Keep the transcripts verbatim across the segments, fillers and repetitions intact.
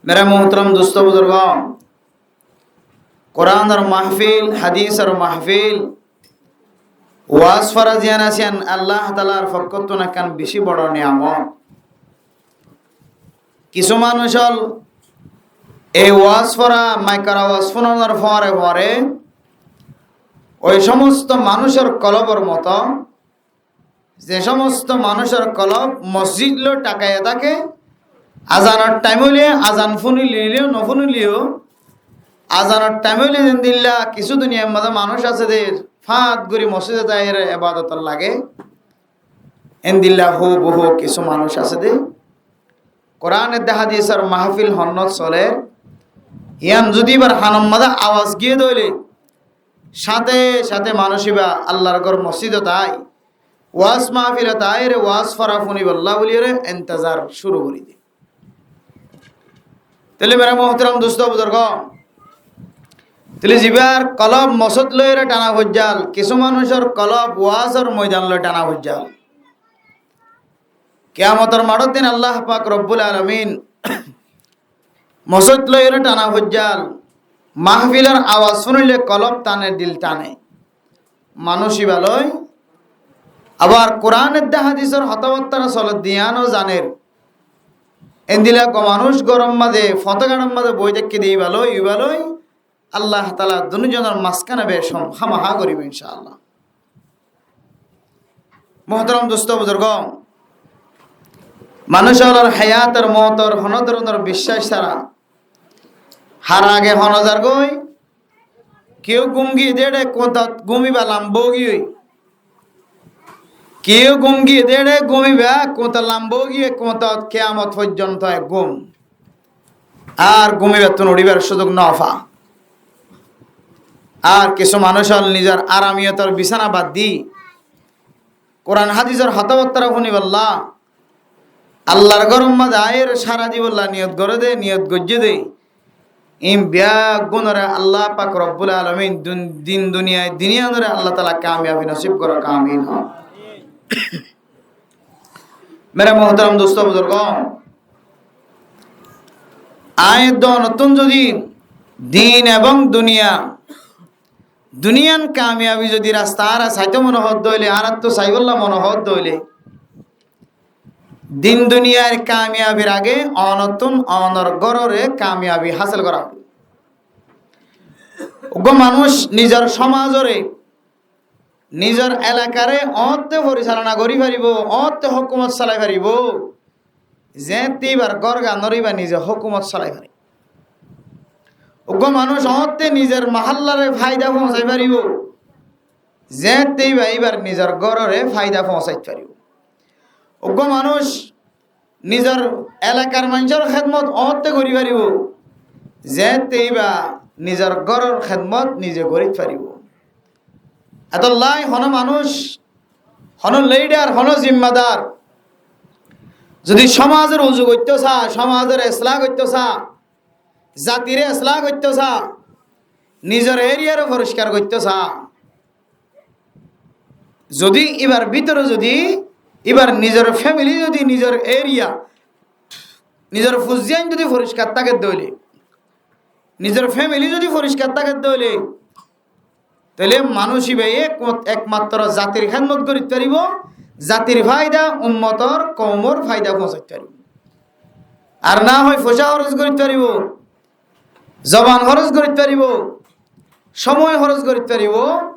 Mere muhtaram dustó buzurgó, Kuranor mahfil, hadisor mahfil, waz fora ziyán asé yían Allah taalar fokkóttun ekkán bicí boro niyamot. Kissú manúic ól ei waz fora, maikor awaz fúnonor fore fore ói somosto manúicor kolobor moto, ze somosto manúicor kolob mosjid loi thakaiya táke, azanor thaim óile azan fúnileyó, no fúnileyó, azanor thaim óile zendilla kissú duniyair mazé manúic asé dé, fáñt gorí mosjidot aiyóre ebadot lage, endilla húbuhú kissú manúic asé dé. Kuran edde hadisor mahfil honnót soler, yían zodi ibar hanor mazé awaz giyé dé óile, sáte sáte manúic iba Allar gór mosjidot ai, waz mahfilot aiyóre waz fora fúnibolla buliyóre entezar cúru gorí de. Tóile mere muhtaram dustó buzurgó, tóile zibar kolob mosjid loiyóre thana foijjal, kissú manúicor kolob wazor moidan loi thana foijjal. Kiyamotor maçór din Allah pak Robbul Alamin mosjid loiyóre thana foijjal, mahfilor awaz fúnile kolob tane, dil tane. Manúic iba loi abar Kuran edde hadisor hotábattára soler dé yíano zaner. Endilla gó manúic góror mazé, fotógaçor mazé boi táikke dé iba loi, iba loi Allah taala dunú zonor mazkáne becom hámaha goríbo incaallah. Muhtaram dustó buzurgó, manúic ólor hayator moutor honó dóronor biccác sára, har age honó zargói, kiyó gúm giyé dé éçe kuñtat gúm iba lamba ói giyói. Kiyó gúm giyé dé éçe gúm iba kuñtat lamba ói giyói, kuñtat kiyamot foijjonto ek gúm. Ar gúm ibattún uçíbar cúzuk no fa. Ar kissú manúic ól nizor aramiyotor bisána bad di, Kuran hadisor hotábattára fúnibolla, Allar góror mazé aiyóre sára dibolla niyot goré dé, niyot goijjé dé, ín beggúnore Allah pak Robbul Alamin dun-, din duniyai din yíanore Allah taala kamiyabi nosib goró, amin. Mere muhtaram dustó buzurgó, aññí edde onottún zodi din ebong duniya, duniyan kamiyabi zodi rasta añára saitó mone hoó dé óile, añárattú saibolla mone hoó dé óile, din duniyair kamiyabir age onottún onor górore kamiyabi hásil gorá foribo. Uggwá manúic nizor somazore, nizor elakare óñtte forisalona gorí faribo, óñtte hókumot solai faribo, zeéñtte ibar górganor iba nize hókumot solai fare. Uggwá manúic óñtte nizor mahallare faida foóñsai faribo, zeéñtte iba ibar nizor górore faida foóñsai faribo. Uggwá manúic nizor elakar maincór hédmot óñtte gorí faribo, zeéñtte iba nizor góror hédmot nize gorí faribo. Etollá honó manúic, honó lidar, honó zimmadar zodi somazor uzu goittó sa, somazor eslah goittó sa, zatire eslah goittó sa, nizor eriyare foriskar goittó sa, zodi ibar bútore zodi ibar nizor femili zodi nizor eriya, nizor fuziyan zodi foriskar táke dé óile, nizor femili zodi foriskar táke dé óile, tóile manúic ibaye ek-, ekmatro zatir hédmot gorí faribo, zatir faida, ummotor, koumor faida foóñsai faribo. Ar na hoi foicá hóros gorí faribo, zoban hóros gorí faribo, cómoi hóros gorí faribo.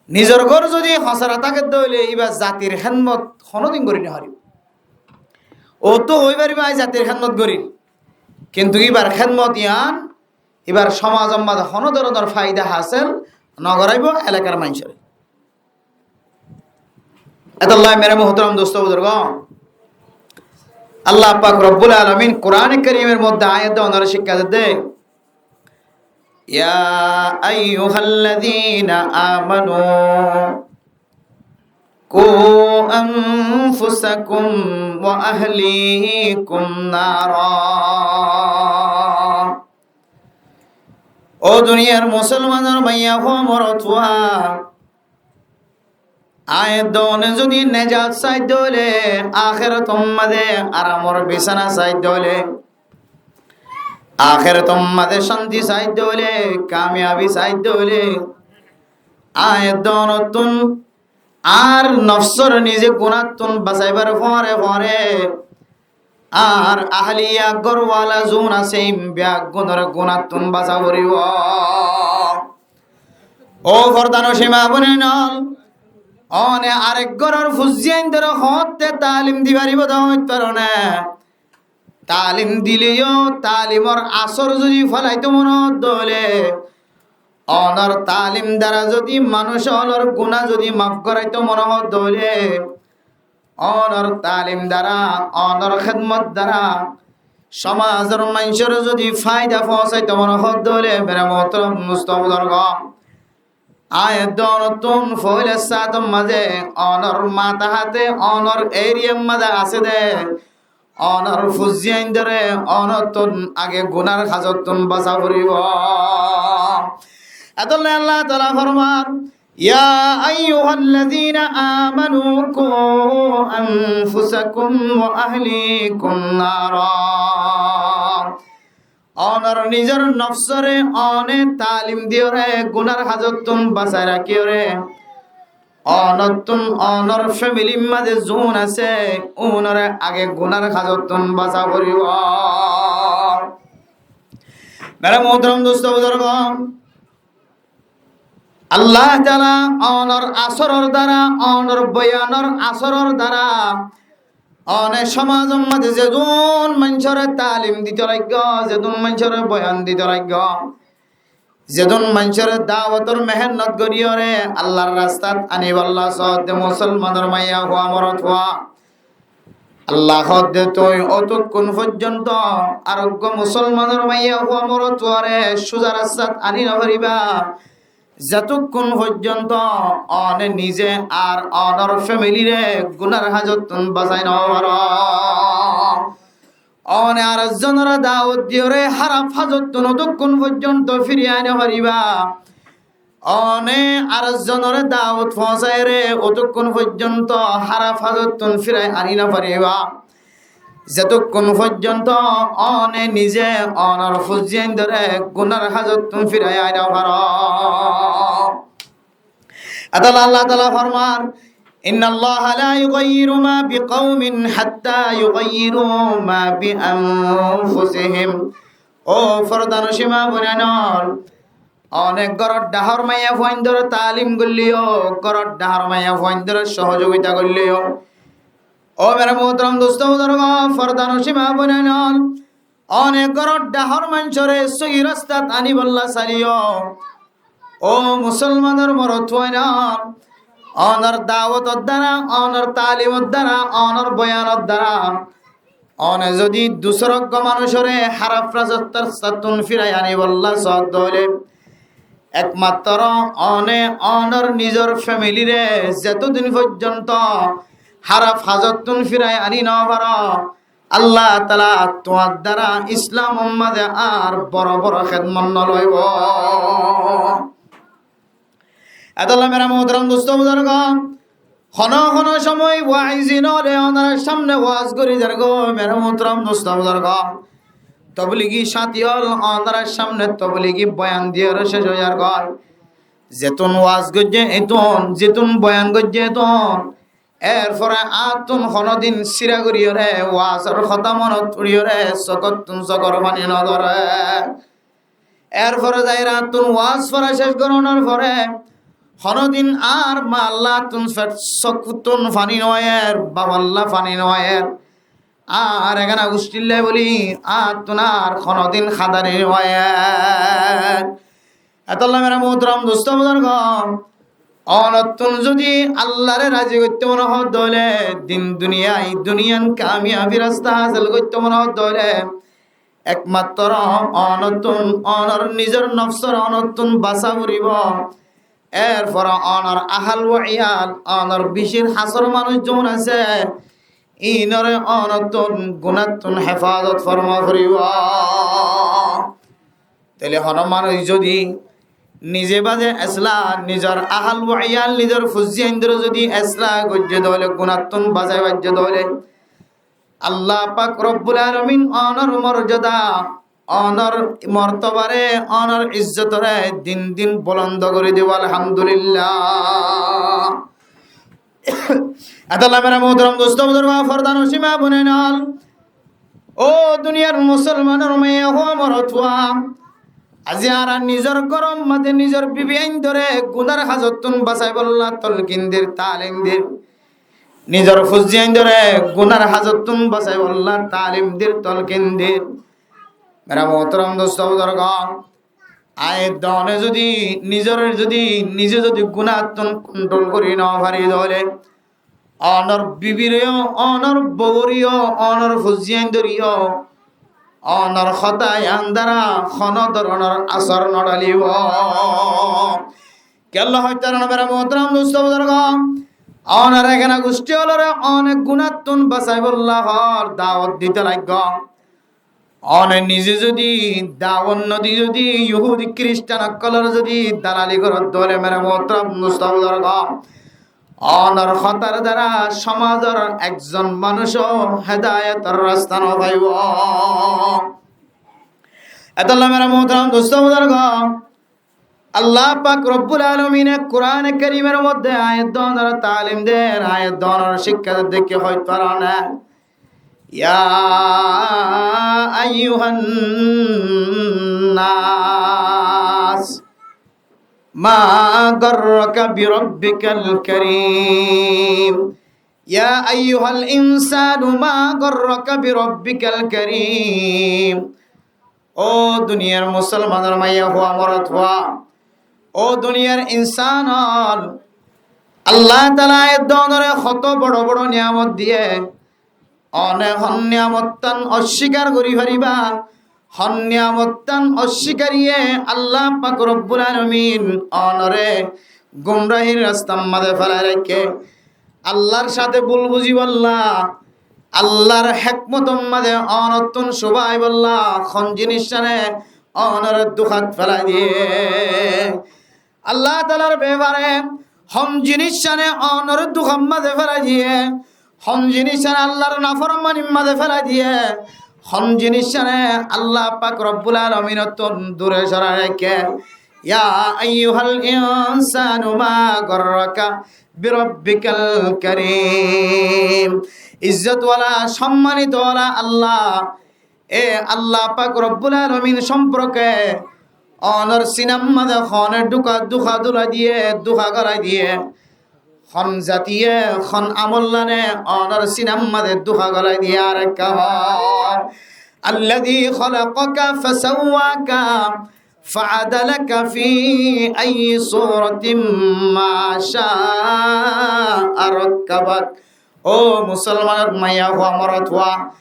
Nizor gór zodi hosara táke dé óile iba zatir hédmot honódin gorí no faribo. Óttu hoi faribo aññí zatir hédmot gorír, kintu ibar hédmot yían ibar somazor mazé honó dóronor faida hásil no goráibo elakar maincóre. Etollá mere muhtaram dustó buzurgó, Allah pak Robbul Alamin Kurane Karimor modde ayat onore cíkka dedde, يا أيها الذين آمنوا قوا أنفسكم وأهليكم نارا. Ó duniyar musolmanor maiya fua morot fua, aññí edde one zodi nejat saidde óile, ahérator mazé aramor bisana saidde óile, Ahérator mazé cánti saidde óile, kamiyabi saidde óile, aññí edde onottún añár nofsóre nize gunáttun basaibár fore fore añár ahliya górwala zuún asé, ín beggúnore gunáttun basa foribó. Ó fordanocin maa bóinain ól, one arek góror fuain dóre hoóñtte taalim di faribó de hoóñtte faro né? Taalim dileyó, taalimor asór zodi felaitó mone hoó de óile, onor taalim dara zodi manúic ólor guná zodi maf goráito mone hoó de óile, onor taalim dara, onor hédmot dara somazor maincóre zodi faida foóñsaito mone hoó de óile, mere muhtarom dustó buzurgo, aññí edde onottún foóila sáñtor mazé onor matahát, onor eriyar mazé asé dé onor fuain dóre onottún age gunár hazottún basa foribó. Etolla Allah taala formar, يا أيها الذين آمنوا قوا أنفسكم وأهليكم نارا. Onor nizor nofsóre one taalim diyóre gunár hazottún basai rakíyóre, onottún onor femilir mazé zuún asé, únore age gunár hazottún basa foribó. Mere muhtarom dustó buzurgo, Allah taala onor asóror dara, onor boyanor asóror dara, one somazor mazé zedún maincóre taalim dito laiggó, zedún maincóre boyan dito laiggó, zedún maincóre dawotor mehénnot goríyóre Allar rastat anibálla soódde musolmanor maiyafua morotfua, Allah hoódde, tui ótukkún foijjonto areggúa musolmanor maiyafua morotfuare cúza rastat aní nofaribá, zetukkún foijjonto one nize ar onor femilire gunár hazottún basai nofaró. One arezzonore dawot diyóre háraf hazottún ótukkún foijjonto firi aní nofaribá. One arezzonore dawot foóñsaiyóre ótukkún foijjonto háraf hazottún firai aní nofaribá, zetukkún foijjonto one nize onor fuain dóre gunár hazottún firai aní nofaró. Etolla Allah taala formar, إن الله لا يغير ما بقوم حتى يغيروا ما بأنفسهم. Ó fordanocin maa bóinain ól, one góror dhahór maiyafuain dóre taalim goilleyó, góror dhahór maiyafuain dóre sohozogita goilleyó, ó mere muhtarom dustó buzurgo, fordanocin maa bóinain ól, one góror dhahór maincóre sóhi rastat anibálla saileyó, ó musolmanor morotfuain ól, onor dawotor dara, onor taalimor dara, onor boyanor dara one zodi dusára eggúa manúicoré háraf rastattún firai aníbolla soó de óile, ekmattro one onor nizor femiliré zetodin foijjonto háraf hazottún firai aní nofaró, Allah taala tuáñr dara Islamor mazé ar boro boro hédmot noloibó. Etolla mere muhtarom dustó buzurgo, hono hono cómoi waizin ókkole onorar cámne waz gorí zargói, mere muhtarom dustó buzurgo, tobligi cáñti ókkol onorar cámne tobligi boyan diyóre céc ói zargói. Zetún waz goijjé etún, zetún boyan goijjé etún, erfore añáttun honodin síra goríyoré wazor hotá monot uçíyoré sókottun sókor faní nodóre. Erfore zaiyóre añáttun waz fora céc gorónor fore honodin añár maállattun fet sókottun faní noaiyér, bafalla faní noaiyér, añár egana gucthílla bóli añáttun ar honodin hañdani noaiyér. Etolla mere muhtarom dustó buzurgo, onottun zodi Allaré razi goittó mone hoó de óile, din duniyai, duniyan kamiyabi rasta hásil goittó mone hoó de óile, ekmattro onottun, onor nizor nofsóre onottun basá foribó. Erfore onor ahal wa iyal, onor bicír hasór manúic zun asé, iínoré onottun gunáttun hefazot forma foribó. Tóile hono manúic zodi nize bade esla, nizor ahal wa iyal, nizor fuain dóre zodi esla goijjé de óile, gunáttun basái faijjé de óile, Allah pak Robbul Alamin onor morzoda ónor mortobaré, ónor izzotoré din din bolondo gorí dibo, alhamdulillah. Etolla mere muhtaram dustó buzurgó, fordanocin ma boináin ól, ó duniyar musolmanor maiyafua morotfua, aijja añára nizor góror mazé nizor bibiaindóre gunar hazottún basaibólla tolkin dir, talim dir. Nizor fuaindiaindóre gunar hazottún basaibólla talim dir, tolkin dir. Mere muhtaram dustó buzurgó, aññí edde one zodi nizoré zodi nize zodi gunattún kontrol gorí nofarí dóile, ónor bibiréyo, ónor bouwóreyo, ónor fuaindiaindóreyo, ónor hotá yían dara honó doronor asor nodhalibo. Kiyólla hoitó, mere muhtaram dustó buzurgó, ónor egana gusthí ólore one gunattún basaibólla hoór dawot dito laiggó. One nize zodi dawot nodi zodi Yohudi Kiristan ókkolor zodi dalali goródde óile, mere muhtaram dustó buzurgó, ónor hotár dara somazor ekzon manúic ó hedayotor rasta nofaibó. Etolla mere muhtaram dustó buzurgó, Allah pak Robbul Alamine Kurane Karimor modde ayat donoré talim der, ayat donoré cíkka der de ki hoit faron. يا أيها الناس ما غرك بربك الكريم. يا أيها الإنسان ما غرك بربك الكريم. Ó duniyar musolmanor maiyafua morotfua, ó duniyar insán ól, Allah taala edde onoré hoto boro boro niyamot diye, one hon niyamottán occíkar gorí faribá, hon niyamottán occíkariye Allah pak Robbul Alamin onoré gumrahir rastar mazé felai raikké. Allar sáte bul buzibólla, Allar hékmotor mazé onottún cúba aibólla hon jiníccáne onoré dúkat felai diye. Allah taalar befare hon jiníccáne onoré dúkar mazé felai diye, hon jiníccáne Allar naformanir mazé felai diye, hon jiníccáne Allah pak Robbul Alaminottún dure sorai raikké. يا أيها الإنسان ما غرك بربك الكريم. Izzot wala, sommanito wala Allah, e Allah pak Robbul Alamin somporke onor sinar mazé hone dúka, dúka dulai diye, dúka golai diye, hon zatiye, hon amollane onor sinar mazé dúka golai diye, ar ekka hoó, الذي خلقك فسواك فعدلك في أي صورة ما شاء ركبك. Ó musolmanor maiyafua morotfua,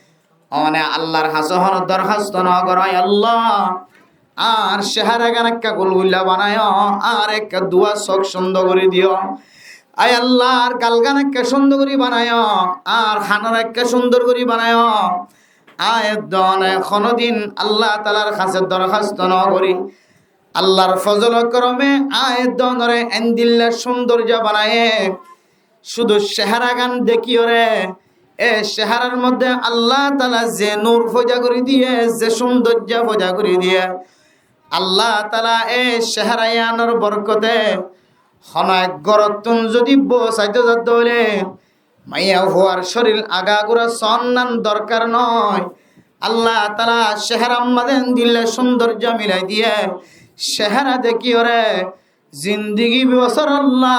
one Allar hañsé hono dorhasto nogoró, "Ai Allah, añár ceharagan ekka gulgulla banaiyo, añár ekka duwa sók cúndor gorí diyo. Ai Allah, añár galgan ekka cúndor gorí banaiyo, añár hanor ekka cúndor gorí banaiyo." Aññí edde one honodin Allah taalar hañsé dorhasto nogorí, Allar fozol korome aññí edde onoré endilla cúndorja banaiye, cúdu ceharagan dekíyore, e ceharar modde Allah taala ze nur foida gorí diye, ze cúndorja foida gorí diye, Allah taala e cehara yíanor borkote hono ek gorottún zodi bou saito zadde óile, maiyafuar córil agagura sonnán dorkar noó. Allah taala ceharar mazé endilla cúndorja milai diye, cehara dekíyore zindigi bosórolla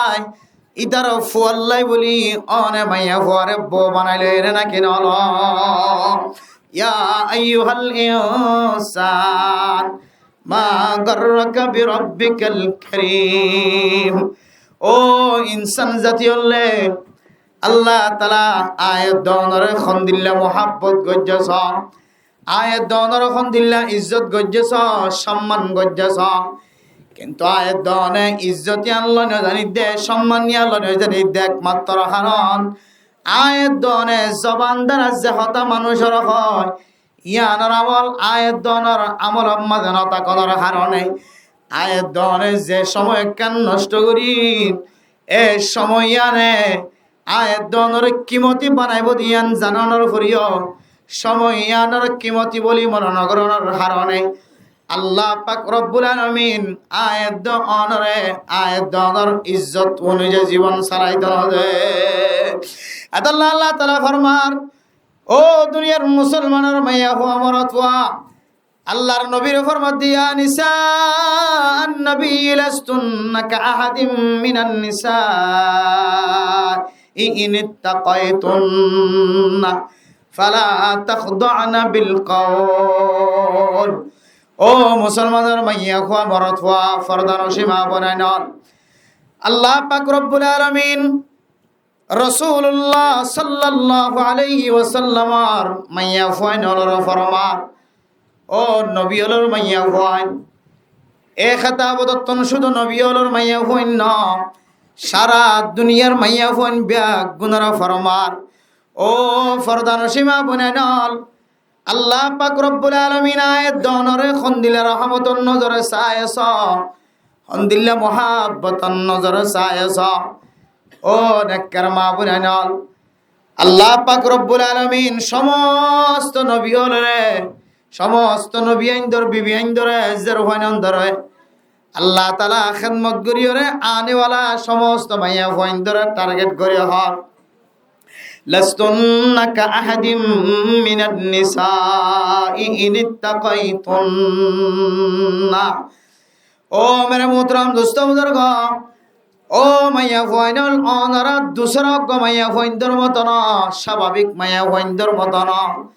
ítarar fuallai buli one maiyafuaré bou banai loiyé né náki nolo? يا أيها الإنسان ما غرك بربك الكريم. Ó insán zati ólle, Allah taala aññí edde onoré hondilla muhabbot goijjé só, aññí edde onoré hondilla izzot goijjé só, somman goijjé só. Kintu aññí edde one izzot yían loi nozanídde, somman yían loi nozanídde ekmattro haron aññí edde one zoban dara ze hotá manúicoré hoó, yíanor amol aññí edde onor amolor mazé notákonor harone, aññí edde one ze cómoi ekkán noctho gorí, e cómoi yíane aññí edde onoré kimoti banaibóu de yían zananor foriyó, cómoi yíanor kimoti bóli mone no gorónor haróne Allah pak Robbul Alamin aññí edde onoré, aññí edde onor izzot onuzai zibon salaitóu no de. Etolla Allah taala formar, ó duniyar musolmanor maiyafua morotfua, Allar nobire formar de, يا نساء النبي لستن كأحد من النساء إن اتقيتن فلا تخضعن بالقول. Ó musolmanor maiyafua morotfua, fordanocin maa bonain ol, Allah pak Robbul Alamin Rosulullah sallallahu alaihi wasallamor maiyafuain ólore formar, ó nobi ólor maiyafuain, e hétabottún cúdu nobi ólor maiyafuain no, sára duniyar maiyafuain beggúnore formar, ó fordanocin maa bonain ól, Allah pak Robbul Alamin aññí edde onoré hondilla rohmotor nozore saiyé só, hondilla muhabbotor nozore saiyé só. Ó nekkar maa bonain ól, Allah pak Robbul Alamin somosto nobi ólore, somosto nobi aindor bibi aindore, zerfuain ondore, Allah taala hédmot goríyore anéwala somosto maiyafuain dóre target gorí hoór, لستن كأحد من النساء إن اتقيتن. Ó mere muhtaram dustó buzurgó, ó maiyafuain ól, onora dusra uggwá maiyafuain dór moto no, sábabik maiyafuain dór moto no.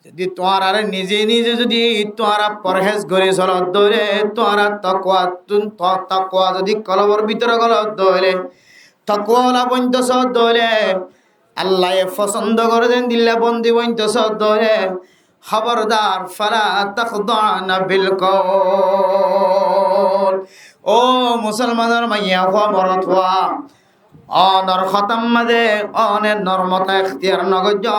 Zodi tuáñrare nize nize zodi tuáñra forhéz gorí solot dóile, tuáñra takwa tun, ta-, takwa zodi kolbor bútore golot dóile, takwa ola bointo sot dóile, Allaye fosondo goré de endilla bondi bointo sot dóile, hóbordar, فلا تخضعن بالقول. Ó musolmanor maiyafua morotfua, onor hotár mazé one normota ektiyar no goijjó,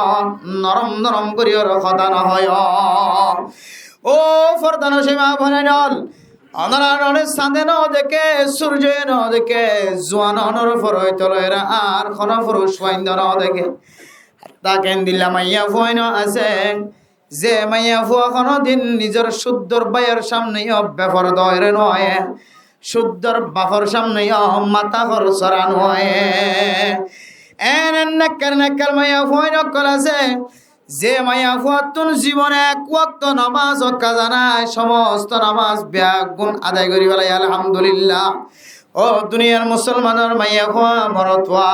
norom norom gorí ore hotá no hoiyó. Ó fordanocin maa bonain ól, onorare sáñde no deké, surje no deké, zuan onor foroitolore ar hono furuc fuainde no deké. Hatta ke endilla maiyafuain ól asé, ze maiyafua honodin nizor cúddor báiyor cámne yó beforda óire no óiye, cúddor bafor cámne yó mata horsora no óiye. En en nekkar nekkar maiyafuain ókkol asé, ze maiyafuattún zibone ek wokto nomaz ókka zanai, somosto nomaz beggún adai gorí félaiye, alhamdulillah. Ó duniyar musolmanor maiyafua morotfua,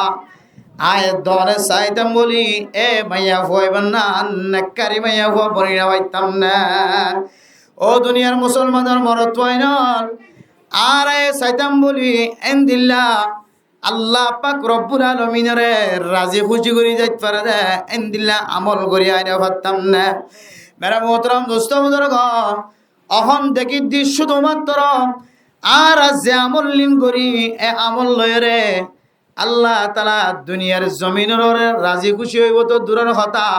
aññí edde onoré saitám bóli, e maiyafua ibá na nekkari maiyafua boni no faittám né? Ó duniyar musolmanor morotfuain ól, añára e saitám bóli endilla Allah pak Robbul Alaminore razi kúci gorí zait fare de endilla amol gorí aái no faittám né? Mere muhtaram dustó buzurgó, ehón dekí de cúdu matro añára ze amol lim gorí, e amol loiyóre Allah taala duniyar zominor uore razi kúci óibo to duror hotá,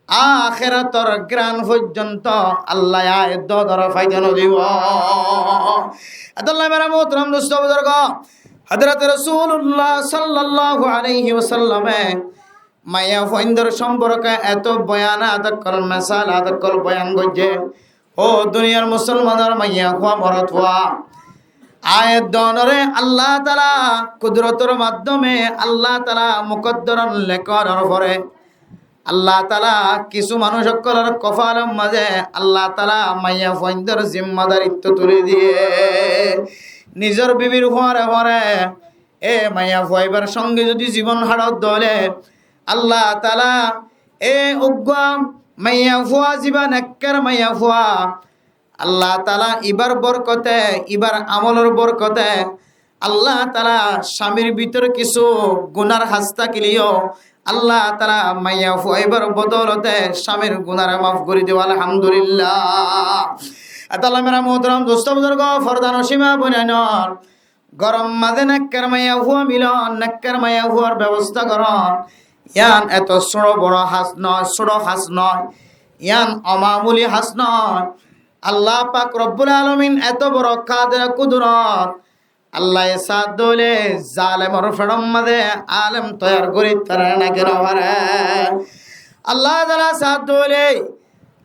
ahérator gíran foijjonto Allaye aññí edde onoré faito no dibo. Etolla mere muhtaram dustó buzurgó, Hozrot Rosulullah sallallahu alaihi wasallame maiyafuaindor somporke eto boyanat ókkol, mesalat ókkol boyan goijjé. Ó duniyar musolmanor maiyafua morotfua, aññí edde onoré Allah taala kudurotor maddome, Allah taala mukaddoran lekonor fore, Allah taala kissú manúic ókkolor kofalor mazé Allah taala maiyafuaindor zimmadarittu tuli diyé. Nizor bibir fore fore e maiyafua ibár sónge zodi zibon háçot dóile, Allah taala e uggwá maiyafua, zibá nekkar maiyafua, Allah taala ibar borkote, ibar amolor borkote, Allah taala cámir bútore kissú gunar has tákile yó, Allah taala maiyafua ibar bodolote cámir gunare maf gorí dibo, alhamdulillah. Etolla mere muhtaram dustó buzurgó, fordanocin maa bonain ól, góror mazé nekkar maiyafua milon, nekkar maiyafuar bebosta goron, yián eto cúñço boro has no, cúñço has no, yián omamuli has no. Allah pak Robbul Alamin eto boro kader kudurot, Allaye saá dóile zalemor feçor mazé alem toiyar gorí fare né, naki no fare? Allah taala saádde óile,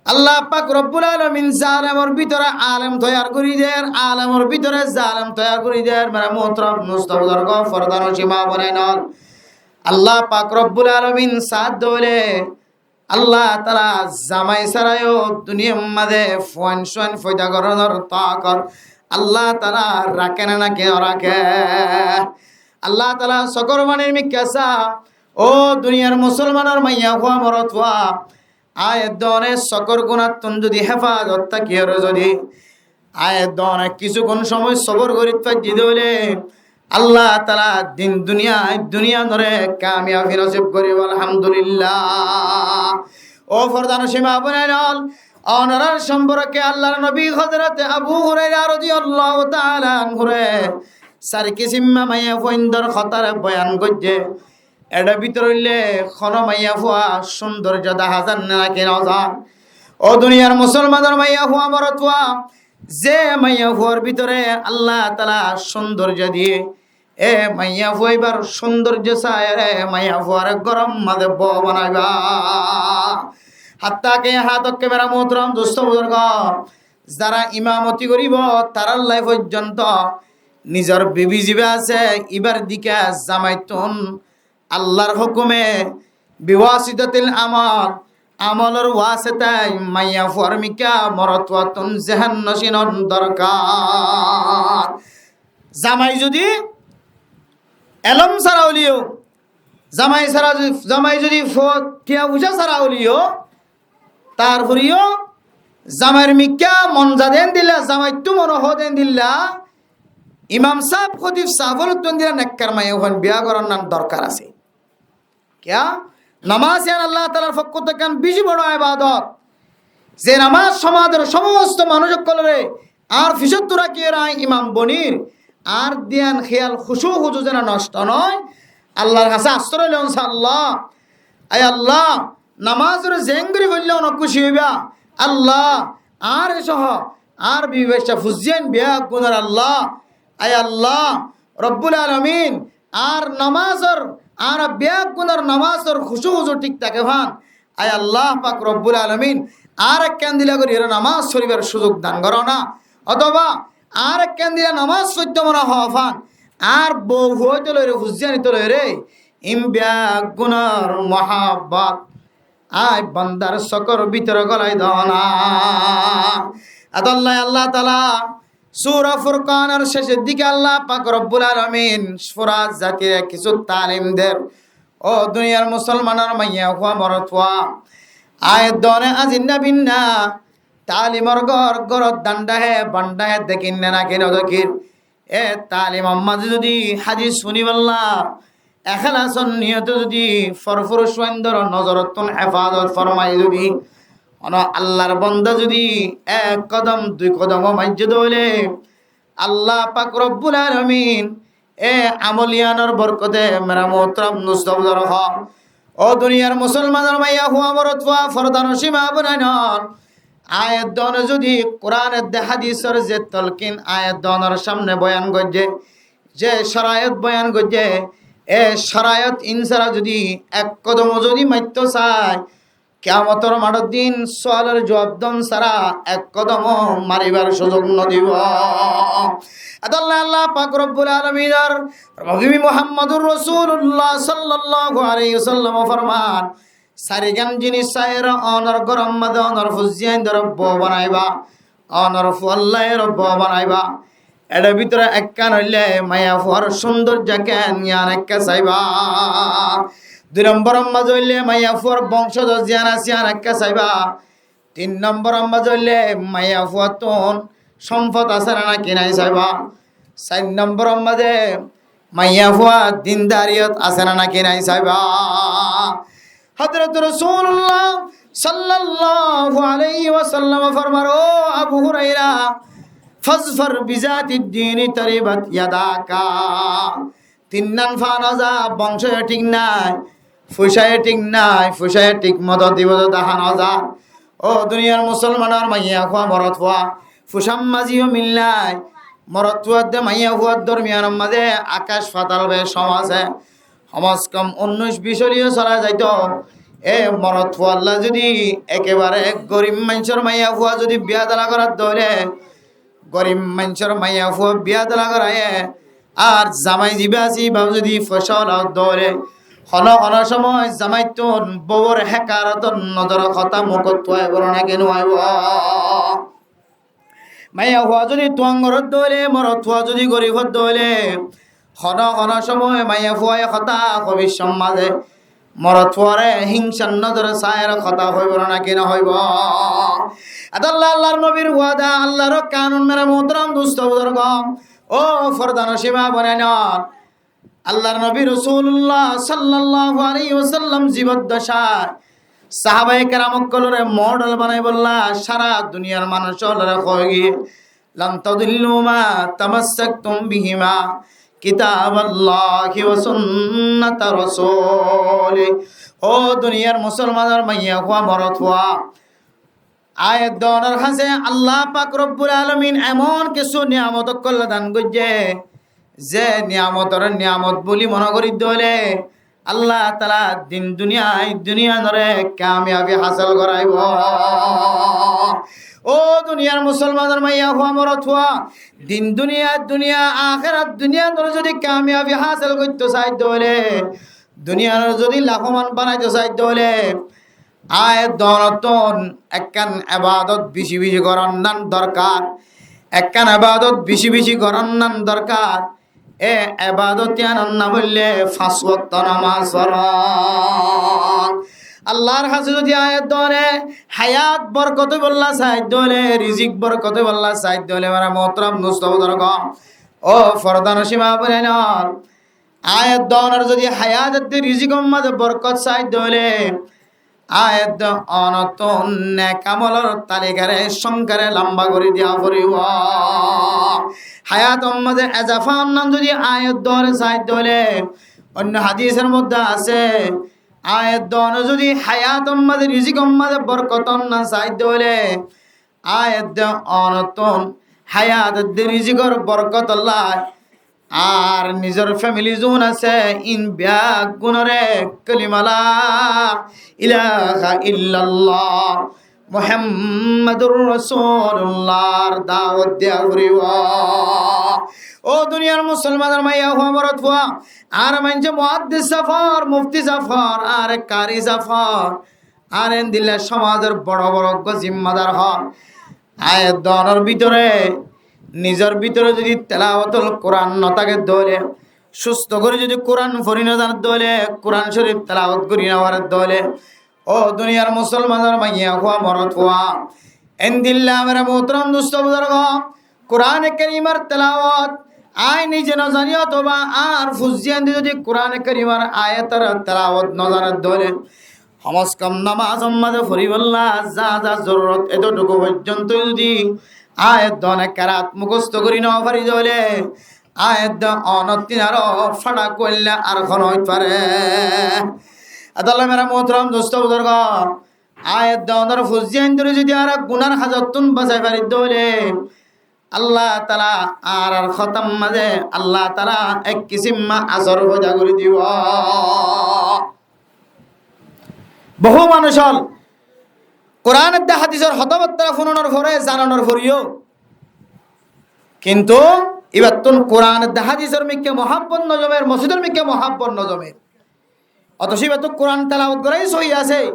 Allah pak robbul alamin zalemor bútore alem toiyar gorí der, alemor bútore zalem toiyar gorí der. Mere muhtarom dustó buzurgo, fordanocin maa bonain ol, Allah pak robbul alamin saádde óile, Allah taala zamai sára yó duniyar maze fuain suain foida goronor takot Allah taala raké né naki no raké? Allah taala sokor banir mikká sa, ó duniyar musolmanor maiyafua morotfua, aññí edde one sokor gunattún zodi hefazot tákiyore zodi aññí edde one kissúkkun somoi sobor gorit faijjí de óile, Allah taala din duniyai duniyanore kamiyabi nosib goribo, alhamdulillah. Ó fordanocin maa bonain ol, onorar somporke Allahr nobi Hozrote Abu Huraira rodiyallahu taala anhure sari kissim maiyafuaindor hotare boyan goijje. Ede bútore óile hono maiyafua cúndorjo dahá zar né naki no zar? Ó duniyar musolmanor maiyafua morotfua, ze maiyafuar bútore Allah taala cúndorjo diye, e maiyafua ibar cúndorjo saiyore maiyafuare gorom maze bou banaiba. Hatta ke yahá tok ke mere muhtarom dustó buzurgo, zara imamoti goribo tarar lai foijjonto nizor bibi ziba asé ibar dike zamaittún Allahr hukume biwasitatil amol, amolor wasitai maiyafuar mikká morotfuattún zehen nocinon dorkar. Zamai zodi elóm sára óileyo, zamai sára, zamai zodi fo-, tiya foisa sára óileyo, tarfore yó zamair mikká mon za de endilla, zamaittú mone hoó de endilla, imam sáb, hótib sáb ókkolottú endilla nekkar maiyafuain biya goronnan dorkar asé. Kiyá? Nomaz yián Allah taalar fokkóttu ekkán beci boro ebadot. Ze nomaz somazor somosto manúic ókkolore añár fisóttu rakiyore aññí imam bonir, añár diyan hiyal hucú huzu zena nosto no ói, Allahr hañsé astor óile, insha Allah. Ai Allah, nomazore zeén gorí foille one kúci óiba. Allah, añáre soho añár bibi bacca fuain beggúnor Allah. Ai Allah, robbul alamin, añár nomazor, añára beggúnor nomazor hucú huzu thík táke fán. Ai Allah pak robbul alamin, añáre ekkán dila gorí ere nomaz foribar suzuk dan goró na. Otoba añáre ekkán dila nomaz foitto mone hoó fán, añár bou fua óito loire, fuain óito loire, ín beggúnor muhabbot aññí bandar sokor bútore golai do na. Etolla Allah taala Sura Furkanor cecor dike Allah pak robbul alamin fura zatire kissú talim der. Ó duniyar musolmanor maiyafua morotfua, aññí edde one azin na binna, talimor gór, górot danda hé, banda hé, dekír né naki no dekír? E talimor maze zodi hadis fúnibálla ekélasor niyote zodi forfuruc fuaindor nozorottún hefazot formai zodi hono Allahr bonda zodi ek kodom dui kodom ó maijje de óile, Allah pak robbul alamin e amol yiánor borkote, mere muhtarom dustó buzurgo, ó duniyar musolmanor maiyafua morotfua, fordanocin maa bonain ol, aññí edde one zodi Kuran edde hadisor ze tolkin aññí edde onor samne boyan goijje, ze corayot boyan goijje, e corayot ín sára zodi ek kodom ó zodi maitto sai, kiyamotor maçor din sualor juab don sára ek kodom ó maribar suzuk no dibo. Etolla Allah pak robbul alaminor nobi Muhammadur Rosulullah sallallahu alaihi wasallam forman, sarigan jinis saiyore onor góror maze onor fuain dore bou banaiba, onor fuallaire bou banaiba. Ere bútore ekkán óile maiyafuar cúndorjo kén yián ekká saiba. Dui nomboror maze óile maiyafuar bongcodor ziyán asé yián ekká saiba. Tin nomboror maze óile maiyafuattún sompot asé né naki nai saiba. Sair nomboror maze maiyafuar dindariyot asé né naki nai saiba. Hozrot Rosulullah sallallahu alaihi wasallam formar, ó Abu Huraira, fazfar bizatid dini taribat yadaka. Tinnan fa no za, bongcoye thík nai, fuisaye thík nai, fuisaye thík moto dibo de dahá no za. Ó duniyar musolmanor maiyafua morotfua, fuisar maze yó mil nai, morotfua edde maiyafuar dormiyanor maze akac fatal be som asé. Hom se hom unnic bic óileyo sola zaito. E morotfualla zodi ekebare gorib maincór maiyafua zodi biya dala gorat dóile, gorib maincór maiyafua biya dala goraye, ar zamai ziba asé iba zodi foicáwala dóile, hono hono somoi zamaittún bouwor hekarotor nozoror hotá mukót tuwai boro naki nuwaibo? Maiyafua zodi tuwangor dóile, morotfua zodi gorib dóile, hono hono somoi maiyafuaye hotá hobiccót maze morotfuare híngsar nozore sair hotá hoibo naki nohoibo? Etolla Allar nobir wada, Allar kanun mere muhtaram dusto buzurgo, ó fordanocin ma bonain, Allar nobi Rosulullah sallallahu alaihi wasallam zibondocá sahabaye keram ókkolore model banaibolla sára duniyar manúc ókkolore hoói giyé, "Lan tadillu ma tamassaktum bihima kitaballahi wa sunnata rasulih." Ó duniyar musolmanor maiyafua morotfua, aññí tuáñrar hañsé Allah pak Robbul Alamin emon kissú niyamot ókkol dan goijjé, ze niyamotore niyamot buli mone gorí dóile, Allah taala din duniya, duniya nore kamiyabi hásil goráibo. Ó duniyar musolmanor maiyafua morotfua, din duniya, duniya, akérat duniya nore zodi kamiyabi hásil goittó sai dóile, duniya nore zodi lafoman banaitó sai dóile, aññí tuáñrattún ekkán ebadot beci beci goronnan dorkar, ekkán ebadot beci beci goronnan dorkar. E ebadot iyanor nam óilde fañs wokto nomaz foron. Allar hañsé zodi aññí tuáñre hayat borkot óibolla sai dóile, rizik borkot óibolla sai dóile, mere muhtaram dusto buzurgo, ó fordanocin ma bonain, aññí tuáñrar zodi hayat edde rizikor maze borkot sai dóile, aññí tuáñrattún nek amolor talikare songkare lamba gorí diya foribo. Hayator maze ezafa onnan zodi aññí tuáñre sai dóile, oinno hadisor modde asé, aññí tuáñre zodi hayator maze rizikor maze borkot onnan sai dóile, aññí tuáñrattún hayat edde rizikor borkotolla ar nizor femili zun asé, in beggúnore kalima la ilaha illallah Muhammadur Rasulullar dawot diya foribo. Ó duniyar musolmanor maiyafua morotfua, añáre maincé muhaddis saf hoór, mufti saf hoór, añáre kari saf hoór, añáre endilla somazor boro boro zimmadar hoór. Aññí tuáñrar bútore, nizor bútore zodi telawotul Kuran no táke dóile, susto gorí zodi Kuran fori no zane dóile, Kuran Corif telawot gorí no fare dóile, ó duniyar musolmanor maiyafua morotfua, endilla mere muhtaram dusto buzurgo, Kurane Kerimor telawot aññí nize no zani otóba añár fuain di zodi Kurane Kerimor ayator telawot no zane dóile, hom se hom nomazor maze foribolla za za zorurot, etotúku foijjonto zodi aññí tuáñre kerat mukosto gorí no fari dóile, aññí tuáñrattún aró fára kuilla ar hone ói fare? Etolla mere muhtaram dusto buzurgo, aññí tuáñrar fuain dore zodi añára gunar hazottún basai fari dóile, Allah taala añárar hotar maze Allah taala ek kisim asor foida gorí dibo. Bohú manúc ól Kuran edde hadisor hotábatta funonor fore, zanonor foreyó, kintu ibattún Kuran edde hadisor mikká muhabbot no zomer, mosjidor mikká muhabbot no zomer. Otoco ibattú Kuran telawot gorai sóhi asé,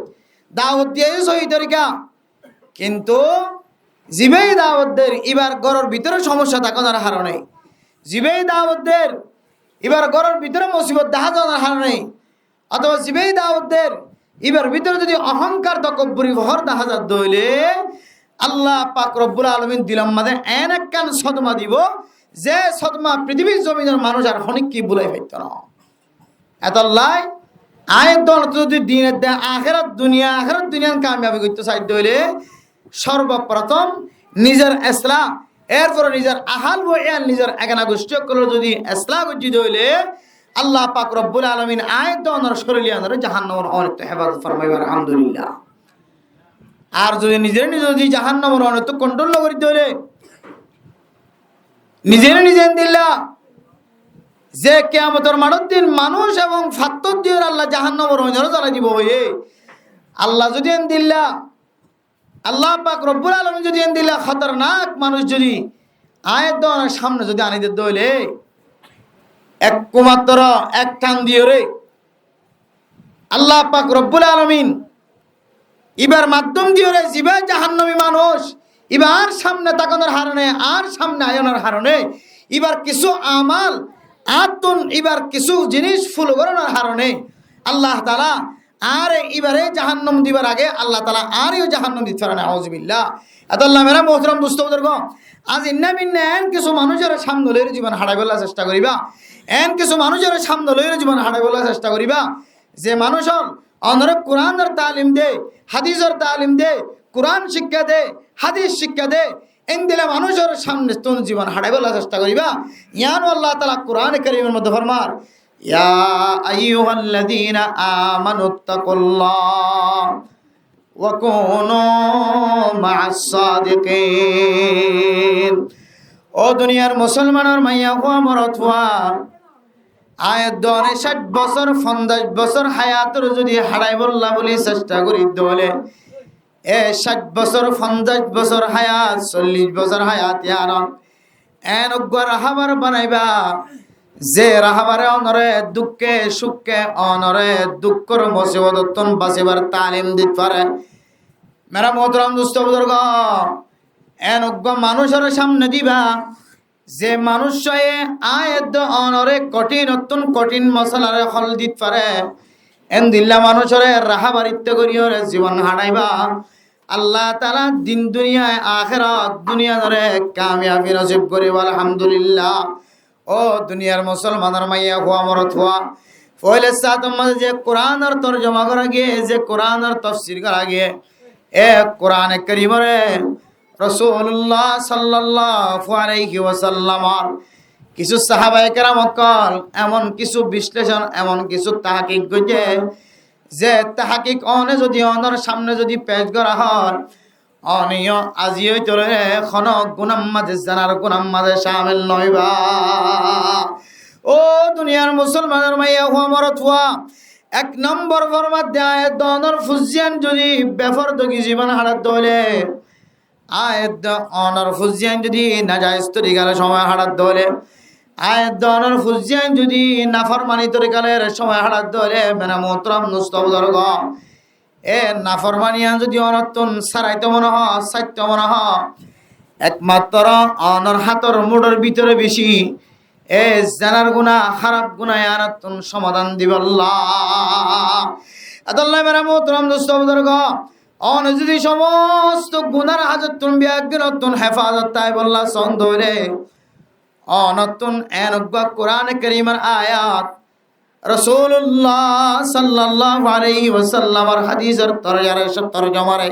dawot diya sóhi torika. Kintu zibá dawot der, ibar góror bútore somosya tákonor harone, zibá dawot der, ibar góror bútore musibot dahá zanor harone, otóba zibá dawot der, ibar bútore zodi ohonkar, tokobburi, fohór dahá za dóile, Allah pak Robbul Alamin dilor maze en ekkán sodma dibo, ze sodma fitibir zominor manúc ar honikka bulai faitto no. Etolla aññí tuáñrattú zodi din edde akérat duniya, akérat duniyan kamiyabi goittó sai dóile, sorboprotom nizor eslah, erfore nizor ahal bo iyal, nizor egana gucthi ókkolor zodi eslah goijjí dóile, Allah pak Robbul Alamin aññí tuáñrar corir iyanore jahannamor agottú hefazot formaibo, alhamdulillah. Ar zodi nizere nize zodi jahannamor agottú kontrol no gorí dóile, nizere nize endilla ze kiyamotor maçor din manúc ebong fattór diyore Allah jahannamor agottú zalai dibo hoiye, Allah zodi endilla, Allah pak Robbul Alamin zodi endilla hótornak manúc zodi aññí edde onor sámne zodi aní dedde óile, ekkumattro ek than diyóre Allah pak Robbul Alamin ibar maddom diyóre ziba jahannami manúc iba añár sámne tákonor harone, añár sámne aiyonor harone, ibar kissú amal, añáttun ibar kissú zinis folo gorónor harone Allah taala añáre ibare jahannam dibar age Allah taala añáreyó jahannam dit fare, nauzubillah. Etolla mere muhtaram dustó buzurgo, aijja inna binna en kissú manúcor sámne loire zibon háraibólla cesta goriba, en kissú manúcor sámne loire zibon háraibólla cesta goriba, ze manúcor onore Kuranor talim de, hadisor talim de, Kuran cíkka de, hadis cíkka de, endilla manúcor sámnettún zibon háraibólla cesta goriba. Yiáno Allah taala Kurane Karimor modde formar, يا أيها الذين آمنوا اتقوا الله وكونوا مع الصادقين. Ó duniyar musolmanor maiyafua morotfua, aññí edde one cáith bosór, fonzaic bosór hayator zodi háraibólla buli cesta gorí de óile, e cáith bosór, fonzaic bosór hayat, sollic bosór hayat, yiánot en uggwá rahábar banaiba, ze rahábare onore dukke cukke, onore dukkor musibotottún basibar talim dit fare. Mere muhtaram dustó buzurgo, en uggwá manúcor sámne diba, ze manúcce aññí edde onore kothínottún kothín mosolare hól dit fare, endilla manúcore rahábaritta goríyore zibon háraibá. Allah taala din duniyai ahérat duniyai onore kamiyabi nosib goríbo, alhamdulillah. Ó duniyar musolmanor maiyafua morotfua, foila sáñtor maze ze Kuranor torjoma gorá giyé, ze Kuranor tofsir gorá giyé, e Kurane Karimore Rosulullah sallallahu alaihi wasallamor kissú sahabaye keram ókkol emon kissú bislecon, emon kissú tahkik goijjé, ze tahkik one zodi onor sámne zodi pec gorá hoó, oniyó aijja óitole hono gunar maze, zenar gunar maze camil no óiba. Ó duniyar musolmanor maiyafua morotfua, ek nombor format de aññí edde onor fuzziyan zodi befordagi zibon hárat de óile, aññí edde onor fuzziyan zodi nazaiz torikar somoi hárat de óile, aññí edde onor fuzziyan zodi naformani torikar somoi hárat de óile, mere muhtaram dustó buzurgo, e naformaniyan zodi onottún sáraito mone hoó, sáito mone hoó, ekmatro onor hátor muçor bútore beci e zenar guna, háraf guna, yiánottún somadan dibolla. Etolla mere muhtaram dustó buzurgo, one zodi somosto gunar házottún, biyaggúnottún hefazot táibolla soón de óile, onottún en uggwá Kurane Karimor ayat, Rosulullah sallallahu alaihi wasallamor hadisor torjare, torjomare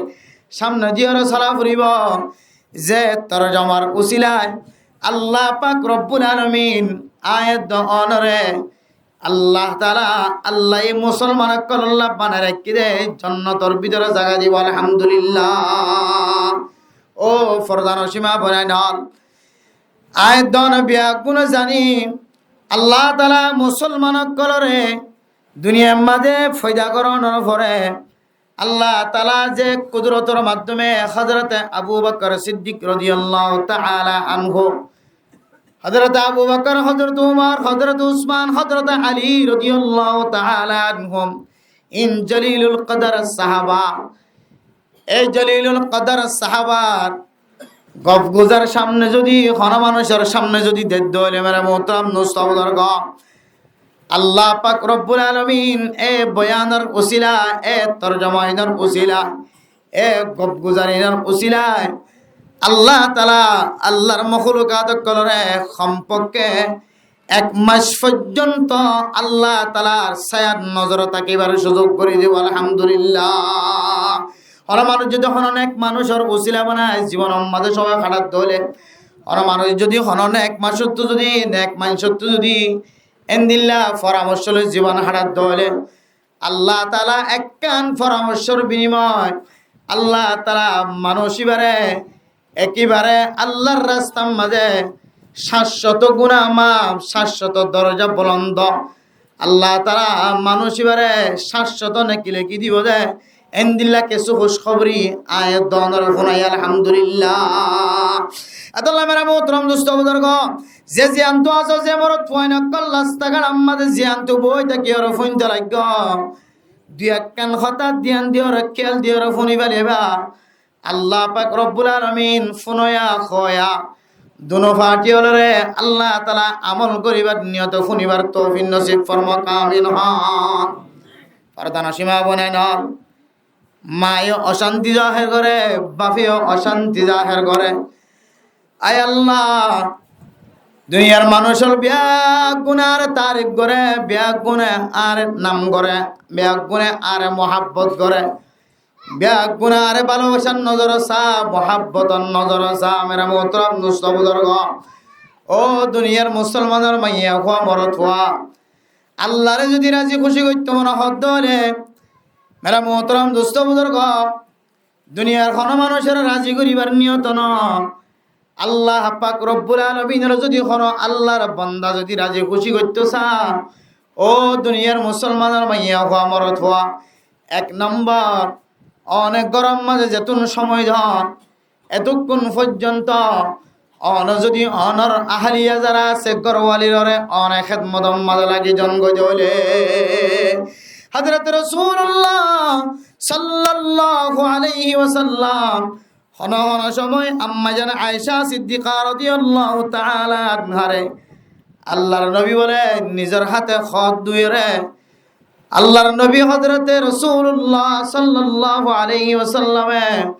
sámne diyore sola foribo, ze torjomar usilai Allah pak Robbul Alamin aññí edde onore Allah taala, Allah ye musolman ókkololla banai raikké de jonnotor bútore zaga dibo, alhamdulillah. Ó fordanor cima bonain ókkol, aññí edde one biyaggúne zani, Allah taala musolman ókkolore duniyar maze foida gorónor fore Allah taala ze kudurotor maddome Hozrote Abu Bakar Siddik rodiyallahu taala anhu, Hozrote Abu Bakar, Hozrote Umar, Hozrote Usman, Hozrote Ali rodiyallahu taala anhum, in jalilul qadar sahaba, e jalilul qadar sahabar gofguzar sámne zodi, hono manúcor sámne zodi dedde óile, mere muhtaram dustó buzurgo, Allah pak Robbul Alamin e boyanor usila, e torjomainor usila, e gofguzarinor usilai Allah taala Allahr mohlukat ókkolore hom fokke ek mac foijjonto Allah taalar sayar nozorot tákibar suzuk gori dibo, alhamdulillah. Hono manúc zodi hono nek manúcor usila banai zibonor maze somoi hárat de óile, hono manúc zodi hono nek manúcottu zodi, nek manúcottu zodi endilla foramorco loi zibon hárat de óile, Allah taala ekkán foramorcor binimoy Allah taala manúc ibare ekebare Allahr rastar maze cáiccót guna maf, cáiccót doroja bulondo. Allah taala manúc ibare cáiccót neki leki dibo de, Endilla kessú kúckhobóri aññí donoré fúnai, Alhamdulillah. Etolla mere muhtaram dustó buzurgó, ze ziyántu asó, ze morotfuain ókkol rasta gáçot mazé ziyántu boói tákiyóre fúnto laiggó, dui ekkán hotá diyan diyóre, kéyal diyóre fúni félaiba. Allah pak Robbul Alamin fúnoya hoóya duno fathi ólore Allah taala amol goríbar niyote fúnibar toufik nosib formok, amin hoón. Fordanoshín maa boináin ól, maye ocánti zahér goré, bafe yó ocánti zahér goré. Ai Allah, duniyar manúic ól beggúne añáre tarif goré, beggúne añáre nam goré, beggúne añáre muhábbot goré, beggúne añáre bálobacár nozore saá, muhábbotor nozore saá, mere muhtaram dustó buzurgó. Ó duniyar musolmanor maiyafua morotfua, Allaré zodi razi kúci goittó mone hoó de óile, mere muhtaram dustó buzurgó, duniyar hono manúicoré razi goríbar niyote no, Allah pak Robbul Alaminore zodi hono Allar bonda zodi razi kúci goittó saá, ó duniyar musolmanor maiyafua morotfua, ek nombor, one góror mazé zetún cómoi don, etukkún foijjonto one zodi onor ahaliya zara asé, górwalirore one hédmotor mazé lagi zon goi de óile, Hozrote Rosulullah sallallahu alaihi wasallam hono hono cómoi ammaizan Aisha Siddiqa rodiyallahu taala anhare Allar nobi bóle nizor háte hók dúiyore, Allar nobi Hozrote Rosulullah sallallahu alaihi wasallame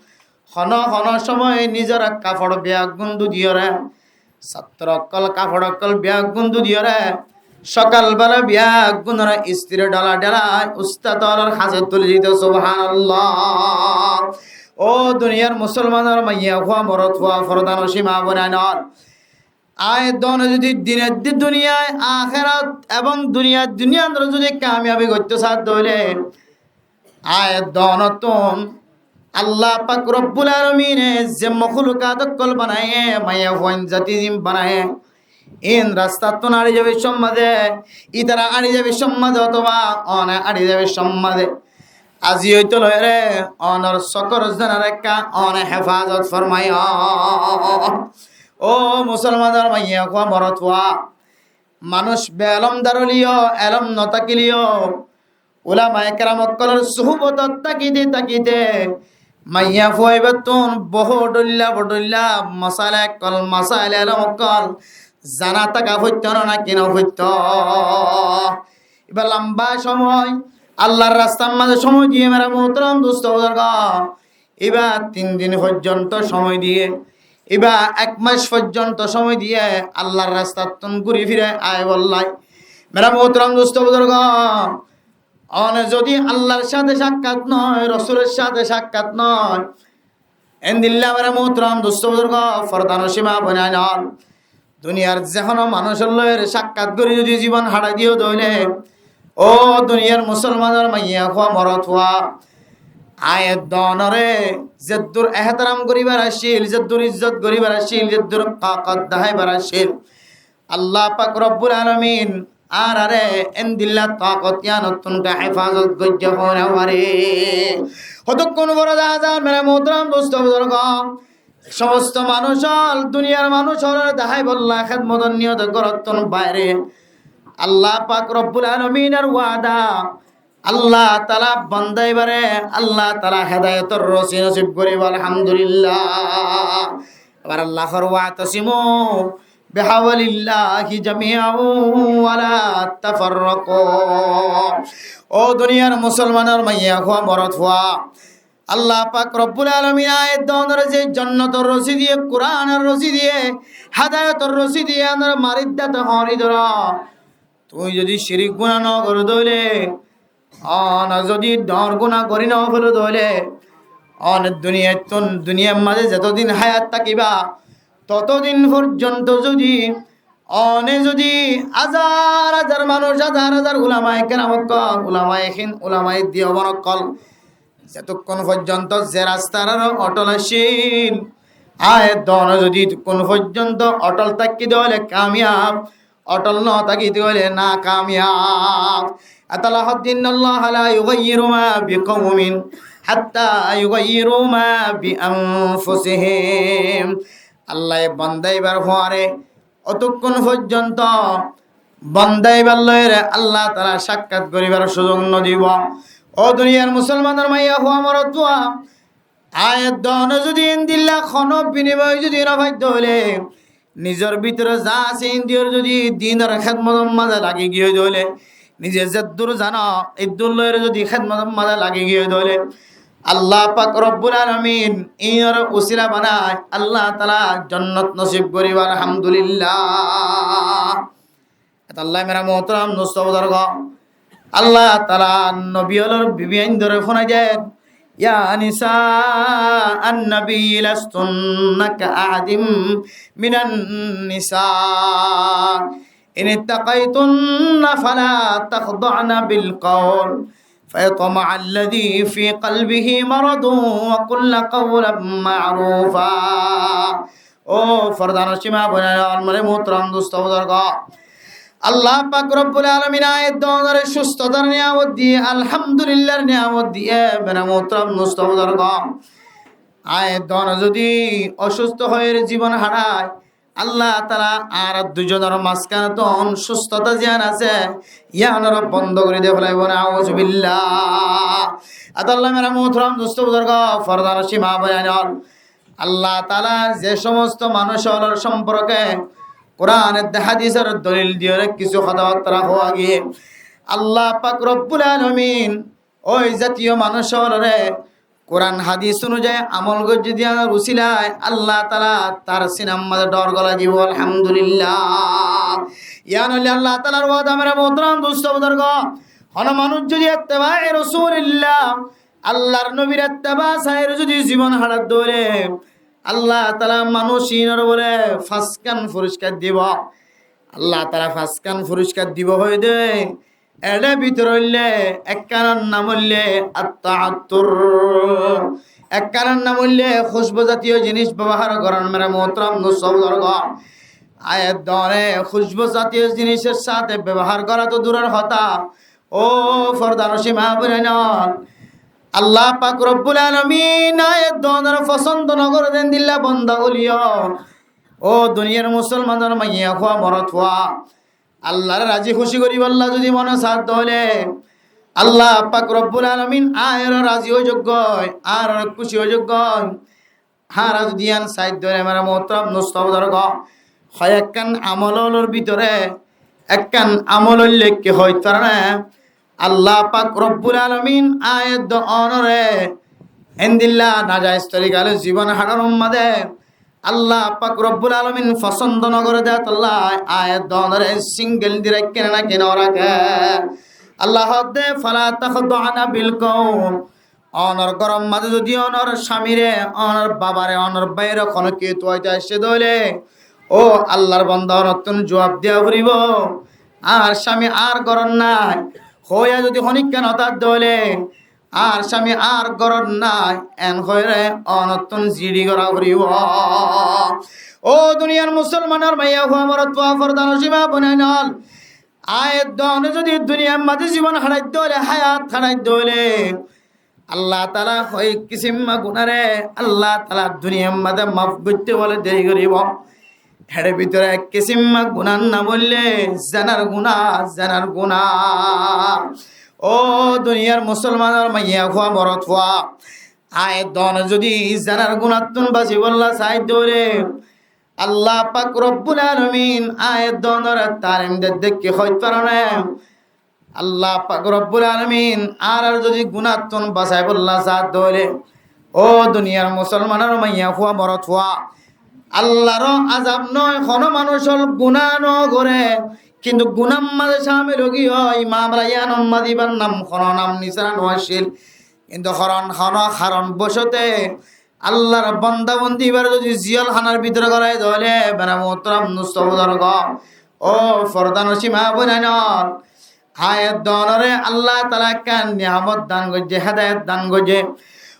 hono hono cómoi nizor kafor beggún dúi diyore, sattor ókkol kafor ókkol beggún dúi diyore, sokal bela beggúnore istiri dhola dhola ustat ólor hañsot tuli dito. Subhanallah. Ó duniyar musolmanor maiyafua morotfua, fordanoshín maa boináin ól, aññí dono zodi din eddi duniyai ahérat ebong duniyai duniyanor zodi kamiyabi goittó saá de óile, aññí donottún Allah pak Robbul Alamine ze moklukat ókkol banaiye, maiyafuain zati zin banaiye, in rastattún añçi zaibar cómot mazé, itara añçi zaibar cómot mazé, otóba one añçi zaibar cómot mazé, azi óito loire onor sokor zanarekka one hefazot formaiyo. Ó musolmanor maiyafua morotfua, manúic beélom dár óileyo, elóm no tákileyo, ulamaye keram ókkolor suhbotot tákite tákite maiyafua íbattún bohú dhoilla bodhoilla masaila ókkol, masail elóm ókkol zana táka foitto no, náki no foitto? Íba lamba cómoi Allar rastar mazé cómoi diye, mere muhtaram dustó buzurgó, íba tin din foijjonto cómoi diye, íba ek mac foijjonto cómoi diye Allar rastattún gúri firi aibolla. Mere muhtaram dustó buzurgó, one zodi Allar cáte cakkat no ó, Rosulor cáte cakkat no ó, endilla mere muhtaram dustó buzurgó, fordanoshín maa boináin ól, duniyar ze hono manúicor loire cakkat gorí zodi zibon haçai diyo de óile, ó duniyar musolmanor maiyafua morotfua, aññí donoré zeddur ehteram goríbar accíl, zeddur izzot goríbar accíl, zeddur takot dahaibar accíl, Allah pak Robbul Alamin añáráre endilla takot yíanottún hefazot goijjé hoóne fari. Hotokkún boro daházar mere muhtaram dustó buzurgó, somosto manúic ól duniyar manúicoré daháibolla hédmotor niyote górottún baire Allah pak Robbul Alaminor wada, Allah taala bonda íbare Allah taala hedayotor rosi nosib goríbo, Alhamdulillah. Abar Allah hoór, "Wa'tasimu bihablillahi jami'an wa la tafarraqu." Ó duniyar musolmanor maiyafua morotfua, Allah pak Robbul Alamine aññí donoré ze jonnotor rosi diye, Kuranor rosi diye, hedayotor rosi diye, añára mariddat hoóri dóro. Tuñí zodi cirik guná no goró de óile, one zodi dhoóñr guná gorí no félo de óile, one duniyaittún, duniyar mazé zetodin hayat tákiba, totodin foijjonto zodi, one zodi házar házar manúic, házar házar ulamaye keram ókkol, ulamaye Hind, ulamaye Diyobon ókkol, zetukkún foijjonto ze rastar uore othol accíl, aññí dono zodi etukkún foijjonto othol táki de óile kamiyab, othol no táki de óile nakamiyab. Etolla hoódde, "Innallaha la yughayyiru ma biqawmin حتى يغيروا ما بأنفسهم. Allaye bonda íbar fuare otokkon foijjonto bonda íbar loire Allah taala cakkat goribar cuzuk no dibo. Ó duniyar musolmanor maiya fua morot fua, añí edde one zodi endilla hono binimoy zodi no faidde óile, nizor bútore za asé endilla zodi dinor hédmotor maze lagi giyé de óile, nize zeddur zano eddur loire zodi hédmotor maze lagi giyé de óile, Allah pak robbul alamin inore usila banai Allah taala jonnot nosib goribo, alhamdulillah. Etolla mera muhtaram dustó buzurgó, Allah taala nobi ólor bibi aindore funai der, يا نساء النبي لستن كأحد من النساء إن اتقيتن فلا تخضعن بالقول فيطمع الذي في قلبه مرض وقلن قولا معروفا. Ó fordanocin ma boinain, mera muhtaram dustó buzurgó, Allah pak robbul alamin añí edde onore sustotar niyamot diye, alhamdulillar niyamot diye, mera muhtaram dustó buzurgó. Añí edde one zodi osusto óire zibon harai, Allah taala añára duizonor mazkanottún sustota ziyan asé, iyanore bondo gori de félaibo, nauzubillah. Etolla mera muhtaram dustó buzurgó, fordanocin ma boinain, Allah taala ze somosto manúc ólor somporke Kuran edde hadisor dolil diyore kissú hotábatta hoó giyé, Allah pak robbul alamin ói zatiyo manúc ólore Kuran hadis onuzayi amol goijjé de iyanor usilai Allah taala tar sinar maze dhor golai dibo, alhamdulillah. Iyan óilde Allah taalar wada, mera muhtaram dustó buzurgó. Hono manúc zodi ittibae rosulillah, Allahr nobir ittiba saire zodi zibon harai de óile, Allah taala manúc inore bole fañskan furiskar dibo. Allah taala fañskan furiskar dibo hoiyé de, ere bútore óilde ekkanor nam óilde at-ta'attur, ekkanor nam óilde kúcbu zatiyo zinis bebohar goron, mera muhtaram dustó buzurgó. Añí edde one kúcbu zatiyo zinisor sáte bebohar gora to duror hotá, ó fordanocin ma boinain, Allah pak robbul alamin añí edde onore fosondo no gore de endilla bonda óile, ó duniyar musolmanor maiya fua morot fua, Allahre razi kúci goribolla zodi mone sá de óile, Allah pak robbul alamin añáre razi ói zagói, añáre kúci ói zagói. Añára zodi iyan sai de óile, mera muhtaram dustó buzurgó, hoi ekkán amol ólor bútore ekkán amol óilde ki hoit fare né, Allah pak robbul alamin añí edde onore endilla nazayez torika loi zibon harar maze Allah pak robbul alamin fosondo no gore de, etolla añí edde onore singel di raikké né naki no raké? Allah hoó de, فلا تخضعن بالقول. Onor góror maze zodi onor camire, onor babare, onor báiyore hono kiyé tuwaito aiccé de óile, ó Allahr banda, onottún zuab diya foribo, añár cami añár górot nai hoiya zodi honikka no táke de óile, añár cami añár górot nai, en hoiyóre onottún ziri gora foribo. Ó duniyar musolmanor maiya fua morot fua, fordanocin ma boinain, añí edde one zodi duniyar maze zibon harai de óile, hayat harai de óile, Allah taala hoi kissim gunare Allah taala duniyar maze maf goitté bole deri goribo. Ere bútore ek kissim gunar nam óilde zenar guna, zenar guna. Ó duniyar musolmanor maiya fua morot fua, añí edde one zodi zenar gunattún basibolla sai de óile, Allah pak robbul alamin añí edde onore talim der de ki hoit fare né, Allah pak robbul alamin añáre zodi gunattún basaibolla sá de óile, ó duniyar musolmanor maiya fua morot fua, Allahr azab no, hono manúc ól guna no gore, kintu gunar maze camil ói giyé, mamela iyanor maze ibar nam hono nam nisana no accíl. Kintu horon hono haron bocote Allahr banda bandi ibare zodi ziyol hanar bútore golai de óile, mera muhtaram dustó buzurgó, ó fordanocin ma boinain, añí edde onore Allah taala ekkán niyamot dan goijjé, hedayot dan goijjé.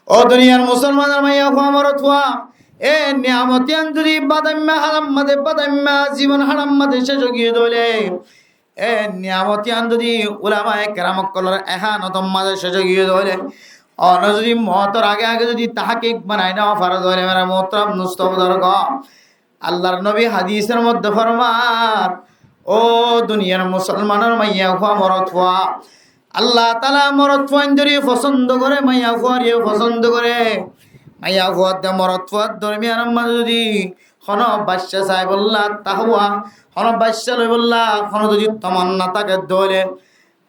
Ó duniyar musolmanor maiya fua morot fua, e niyamot iyan zodi badaimma haram maze, badaimma zibon haram maze céc ói giyé de óile, e niyamot iyan zodi ulamaye keram ókkolor ehanotor maze céc ói giyé de óile, Óne zodi moutor age age zodi tahkik banai no faro de óile, mere muhtaram dustó buzurgó, Allar nobi hadisor modde formar, ó duniyar musolmanor maiyafua morotfua, Allah taala morotfuaindóre fosondo gore, maiyafuare fosondo gore. Maiyafuar de morotfuar dormiyanor maze zodi hono bacca saibolla tahwa, hono bacca loibolla hono zodi tomanna táke de óile,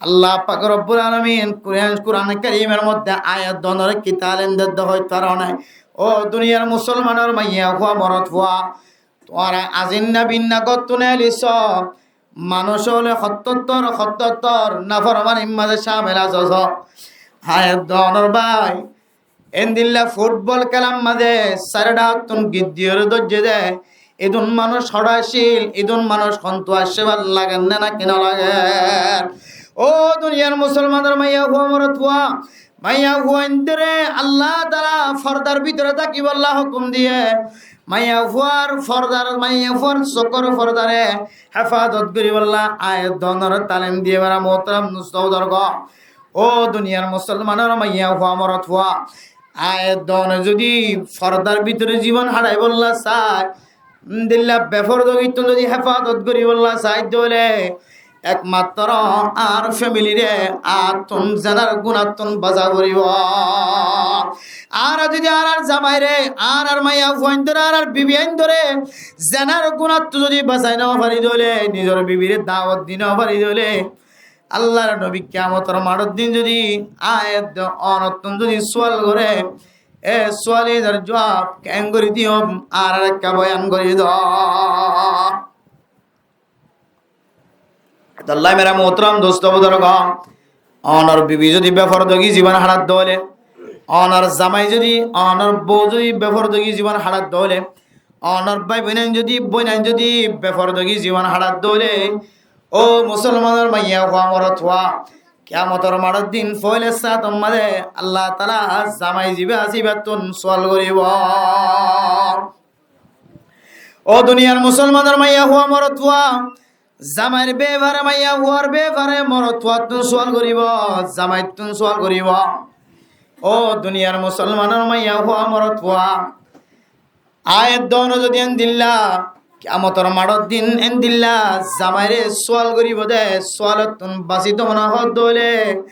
Allah pak Rabbul Alamin Kuran, Kuran Karimor modde ayat donoré ki talim der de hoit faro nai. Ó duniyar musolmanor maiyafua morotfua, tuáñra azinna binna gottún eliso, manúc ókkole hottottor hottottor naformanir maze camil aso. Ayat donor bái, endilla futbol kélar maze sairó dháttun giddiyóre dóijje de, idún manúc hoçé accíl, idún manúc hontú accíl, bála lager né náki no lager? Ó duniyar musolmanor maiyafua morotfua, maiyafuaindóre Allah taala fordar bútore tákibolla hókum diye. Maiyafuar fordar, maiyafuar sukor fordare hefazot goríbolla ayat donoré talim diye, mere muhtaram dustó buzurgó. Ó duniyar musolmanor maiyafua morotfua, ayat done zodi fordar bútore zibon háçaibolla sai, endilla befordogittún zodi hefazot goríbolla sai de óile, ekmatro añár femilire añáttún zenar gunattún baza foribo. Añára zodi añárar zamaire, añárar maiyafuaindóre, añárar bibiaindóre zenar gunattú zodi basai no fari de óile, nizor bibire dawot di no fari de óile, Allar nobi kiyamotor maçor din zodi ayat donottún zodi sual gore, e sualor juab keéngori diyum, añáre ekka boyan gori do. Tolla mere muhtaram dustó buzurgó, onor bibi zodi befordogi zibon háçat de óile, onor zamai zodi, onor bou zodi befordogi zibon háçat de óile, onor bái boinain zodi, boinain zodi befordogi zibon háçat de óile, ó musolmanor maiyafua morotfua, kiyamotor maçor din foila sáñtor maze Allah taala zamai ziba asé ibattún sual goribo. Ó duniyar musolmanor maiyafua morotfua, zamair befare, maiyafuar befare morotfuattún sual goribo, zamaittún sual goribo. Ó duniyar musolmanor maiyafua morotfua, ayat done zodi endilla, kiyamotor maçor din endilla zamaire sual goribo de, sualottún basi to mone hoó de óile,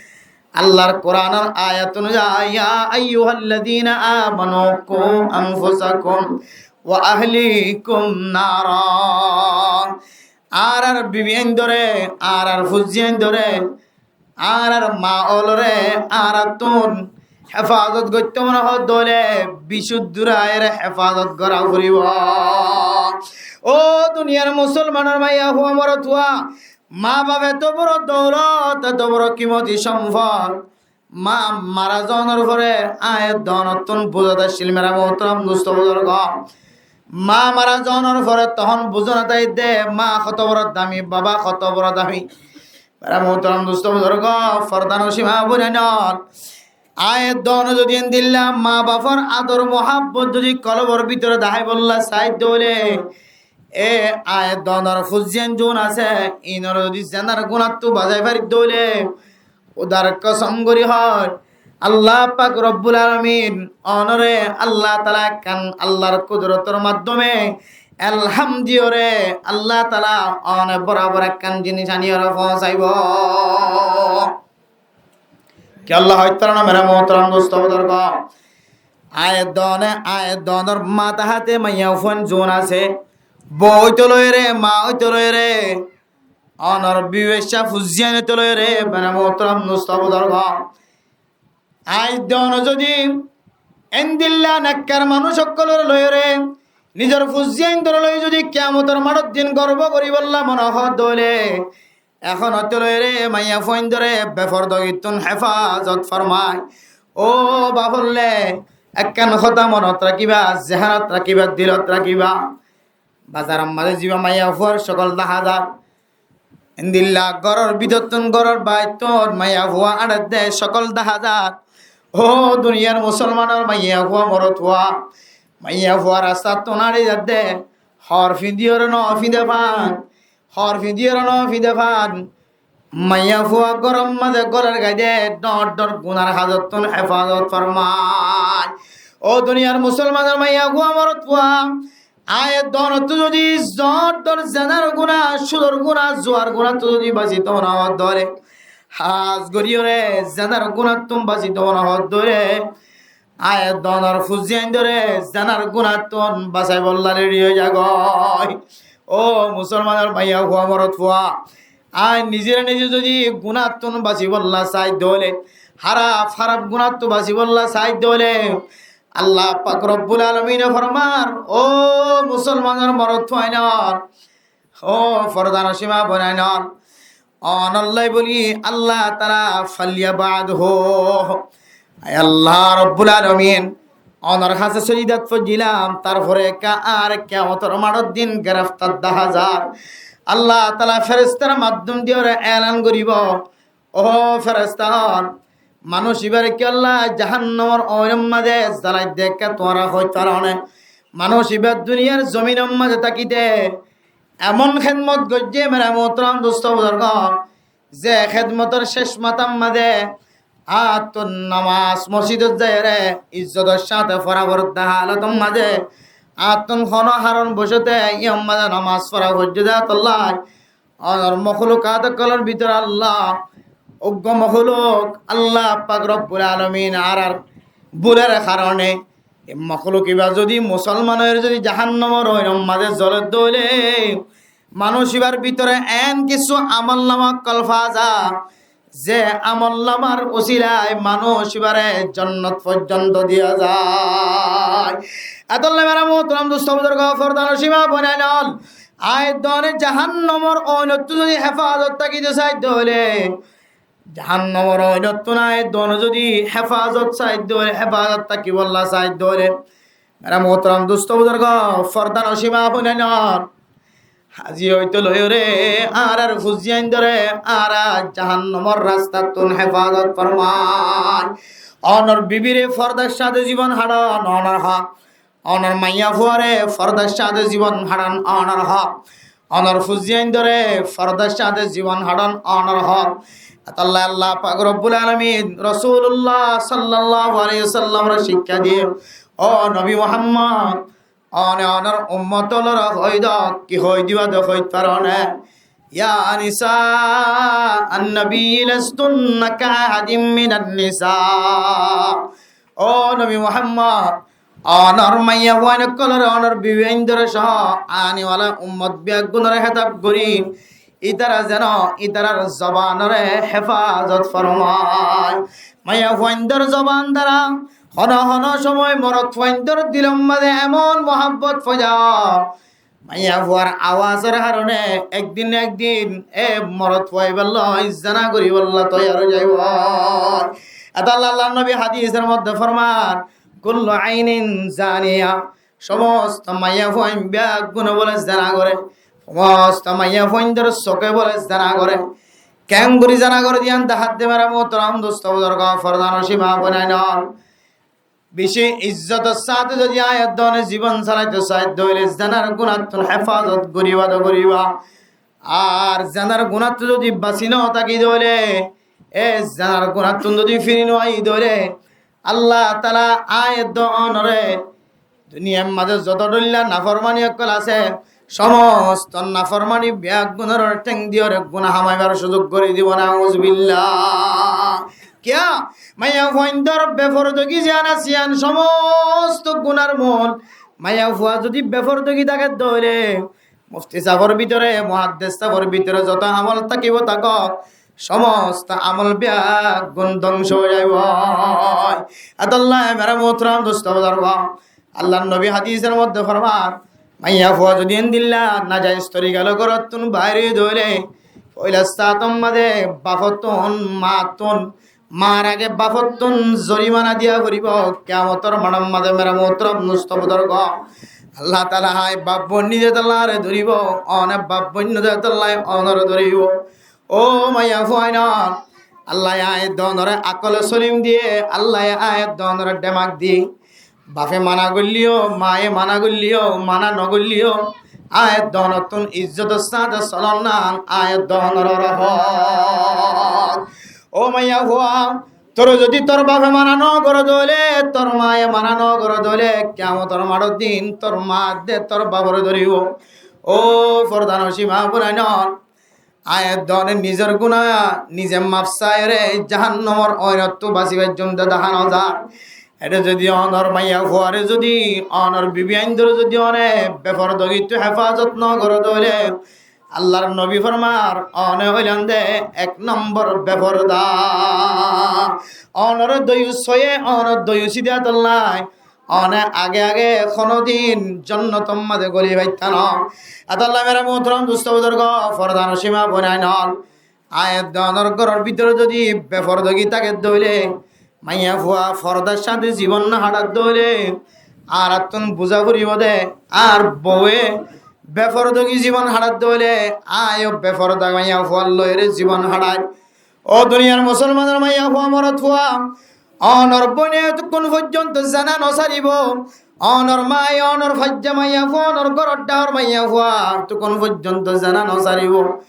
Allar Kuranor ayat onuzai, يا أيها الذين آمنوا قوا أنفسكم وأهليكم نارا. Añárar bibiaindóre, añárar fuzziaindóre, añárar ma ólore añárattún hefazot goittó mone hoó de óile, bicúdduraire hefazot gora foribo. Ó duniyar musolmanor maiyafua morotfua, ma baf eto boro doulot, eto boro kimoti sompot, ma mara zonor fore ayat donottún buzat accíl, mere muhtaram dustó buzurgó. Ma mara zonor fore tohón buzá no táiye de, ma hoto boro dami, baba hoto boro dami. Mere muhtaram dustó buzurgó, fordanocin ma boinain, ayat done zodi endilla ma bafor ador muhabbot zodi kolbor bútore dahaibolla sai de óile, e ayat donor fuzziain zun asé, inore zodi zenar gunattú bazai fari de óile, Hódar kosom gori hoór, Allah pak Rabbul Alamin onore Allah taala ekkán Allahr kudurotor maddome elham diyóre Allah taala one borabor ekkán jinis aniyóre foóñsaibo. Ki Allah hoittára na, mere muhtaram dustó buzurgo? Aññí done, aññí donor mata háte maiyafuain zun asé, bou óito loiyóre, ma óito loiyóre, onor bibi bacca fuain óito loiyóre, mere muhtaram dustó buzurgo. Aññí done zodi endilla nekkar manúic ókkolore loiyóre, nizor fuain dore loi zodi kiyamotor maçot din gorbo goríbolla mone hoó dóile, ehón óito loiyóre maiyafuain dore befordogittún hefazot formai. Ó bafolle, ekkán hotá monot rakíba, zehénot rakíba, dilot rakíba. Bazaror mazé ziba maiyafuar sokol dahá zar, endilla góror bútottún, góror baittún maiyafua áñçedde sokol dahá zar. Ó duniyar musolmanor maiyafua, morotfua, maiyafua rastattún áñçi zadde, hoor fiñdíyore no fiñde fán, hoor fiñdíyore no fiñde fán. Maiyafua góror mazé góler gaidé dhoóñr dhoóñr gunar hazottún hefazot formai. Ó duniyar musolmanor maiyafua morotfua, aññí e dhoóñrottú zodi dhoóñr dhoóñr zenar guna, cúdor guna, zuar gunattú zodi basito mone hoó dóile, hás goríyoré zenar gunattún basito mone hoó dóile, aññí e dhoóñr fuain dóre zenar gunattún basaibólla redi ói zagói. Ó musolmanor maiyafua morotfua, aññí nizoré nize zodi gunattún basibólla sai dóile, háraf háraf gunattú basibólla sai dóile, Allah pak robbul alamine formar, ó musolmanor morotfuainor, ó fordanocin ma boinainor, onolla bóli Allah taala, falyab'adhu. Ai Allah robbul alamin, onor hásé sóidat foijjílam, tarfore ekká añáre kiyamotor maçor din gereftar daházar. Allah taala ferestar maddóm diyoré elan goríbo, ó feresta ól, manúic ibáre kiyólla jahannamor oinor mazé zalaidde ekká tuáñra hoit faróne? Manúic ibá duniyar zominor mazé tákite emon hédmot goijjé, mere muhtaram dustó buzurgó, ze hédmotor céc matár mazé añáttún nomaz mosjidot zaiyóre izzotor sáñte fora foré de halotor mazé, añáttún honó haron bosóte iyór mazé nomaz fora foijjé de tollá, onor moklukat ókkolor bútore Allah, uggwá mokluk Allah pak robbul alamin añárar búlor haróne, e mokluk ibá zodi musolman ói zodi jahannamor oinor mazé zole dóile, manúic ibár bútore en kissú amolnama ókkol fa za, ze amolnamar usilai manúic ibáre jonnot foijjonto diya za. Etolla mere muhtaram dustó buzurgó, fordanocin ma boinainor, aññí e dhoóñre jahannamor oinottú zodi hefazot tákito sai dóile, jahannamor oinottún aññí e dhoóñre zodi hefazot sai dóile, hefazot tákibólla sai dóile, mere muhtaram dustó buzurgó, fordanocin ma boinainor, hazi óito loiyóre añárar fuain dóre añára jahannamor rastattún hefazot formai. Onor bibire fordar sáñte zibon háron onor hók. Onor maiyafuare fordar sáñte zibon háron onor hók. Onor fuain dóre fordar sáñte zibon háron onor hók. Etolla Allah pak robbul alamin Rosulullah sallallahu alaihi wasallamre cíkka diye, ó nobi Muhammod, one onor ummot ólore hoi do, ki hoi diba de hoit faróne? Ya nisa an-nabi lastunna ka ahadin minan nisa. Ó nobi Muhammod, onor maiyafuain ókkolore, onor bibiain dóre só, aániwala ummot beggúnore hétab gorí, ítara zeno ítarar zobanore hefazot formai. Maiyafuaindor zoban dara hono hono somoi morotfuaindor dilor mazé emon muhabbot foida ó, maiyafuar awazor haróne ek din na ek din e morotfua ibár loi zena goríbolla toiyar ói zaibói. Etolla Allar nobi hadisor modde forman, kullu ainin zaniya, somosto maiyafuain beggúne bóle zena goré, somosto maiyafuaindor sóke bóle zena goré. Keéngorí zena goré de yián dahá de mere muhtaram dustó buzurgó, fordanocin ma boinain ól. Beci izzotor sáñte zodi aññí e dhoóñre zibon solaito sai dóile zenar gunáttun hefazot goríba de goríba. Ar zenar gunáttun zodi basi no táki dóile, e zenar gunáttun zodi firi no ai dóile, Allah taala aññí e dhoóñre duniyar mazé zoto dhoilla naformani ókkol asé, somosto naformani beggúnor théng diyóre guná hamaibar suzuk gorí dibo, nauzubillah. Kiyá? Maiyafuaindor befordogi ziyán asé yían somosto gunár mul. Maiyafua zodi befordogi táke dóile, mufti sáfor bútore, muhaddes sáfor bútore zoto amol tákibo tákok, somosto amol beggún dóngco ói zaibói. Etolla mere muhtaram dustó buzurgó, Allar nobi hadisor modde forman, maiyafua zodi endilla nazaiz torika loi górttun bair ói dóile, foila sáñtor mazé bafottun, maattun, maar age bafottun zorimana diya foribo, kiyamotor maçor mazé mere muhtaram dustó buzurgó. Allah taala hai baf boin no de tolla añáre dóribo, one baf boin no de tolla onore dóribo. Ó maiyafuain ól, Allaye aññí e dhoóñre akole solim diye, Allaye aññí e dhoóñre dhemak diye. Bafe mana goillé yó, maye mana goillé yó, mana no goillé yó, Aññí eddonottún izzotor sáñte solon nan, aññí eddonor ór hoók. Ó maiyafua, toré zodi tor bafe mana nógoré dóile, tor maye mana nógoré dóile, kiyamotor maçor din tor ma edde tor baforé dóribo. Ó fordanocin maa bonain, aññí eddone nizor guna nize maf saiyóre jahannamor oinottú basi faijjum de dahá no za. Ede zodi onor maiyafuare zodi onor bibiaindóre zodi one befordogittú hefazot nógoré dóile, Allar nobi formar, one óilan de ek nombor beforda. Onore doyus hoiye, onor doyusi de etollá one age age honodin jonnotor maze goli faittá no. Etollá mere muhtaram dusto buzurgo, fordanocin maa bonain, aññí edde onor góror bútore zodi befordogi táke dóile, maiyafua fordar sáñte zibon no haçar dóile, añárattún buza foribó de, añár bouwe befordogi zibon haçar dóile, aññí yó beforda maiyafuar loiyóre zibon haçair. Ó duniyar musolmanor maiyafua morotfua, onor boine etukkún foijjonto zena no sáribo, onor maye onor faijja maiyafua, onor góror dháhor maiyafua etukkún foijjonto zena no sáribo,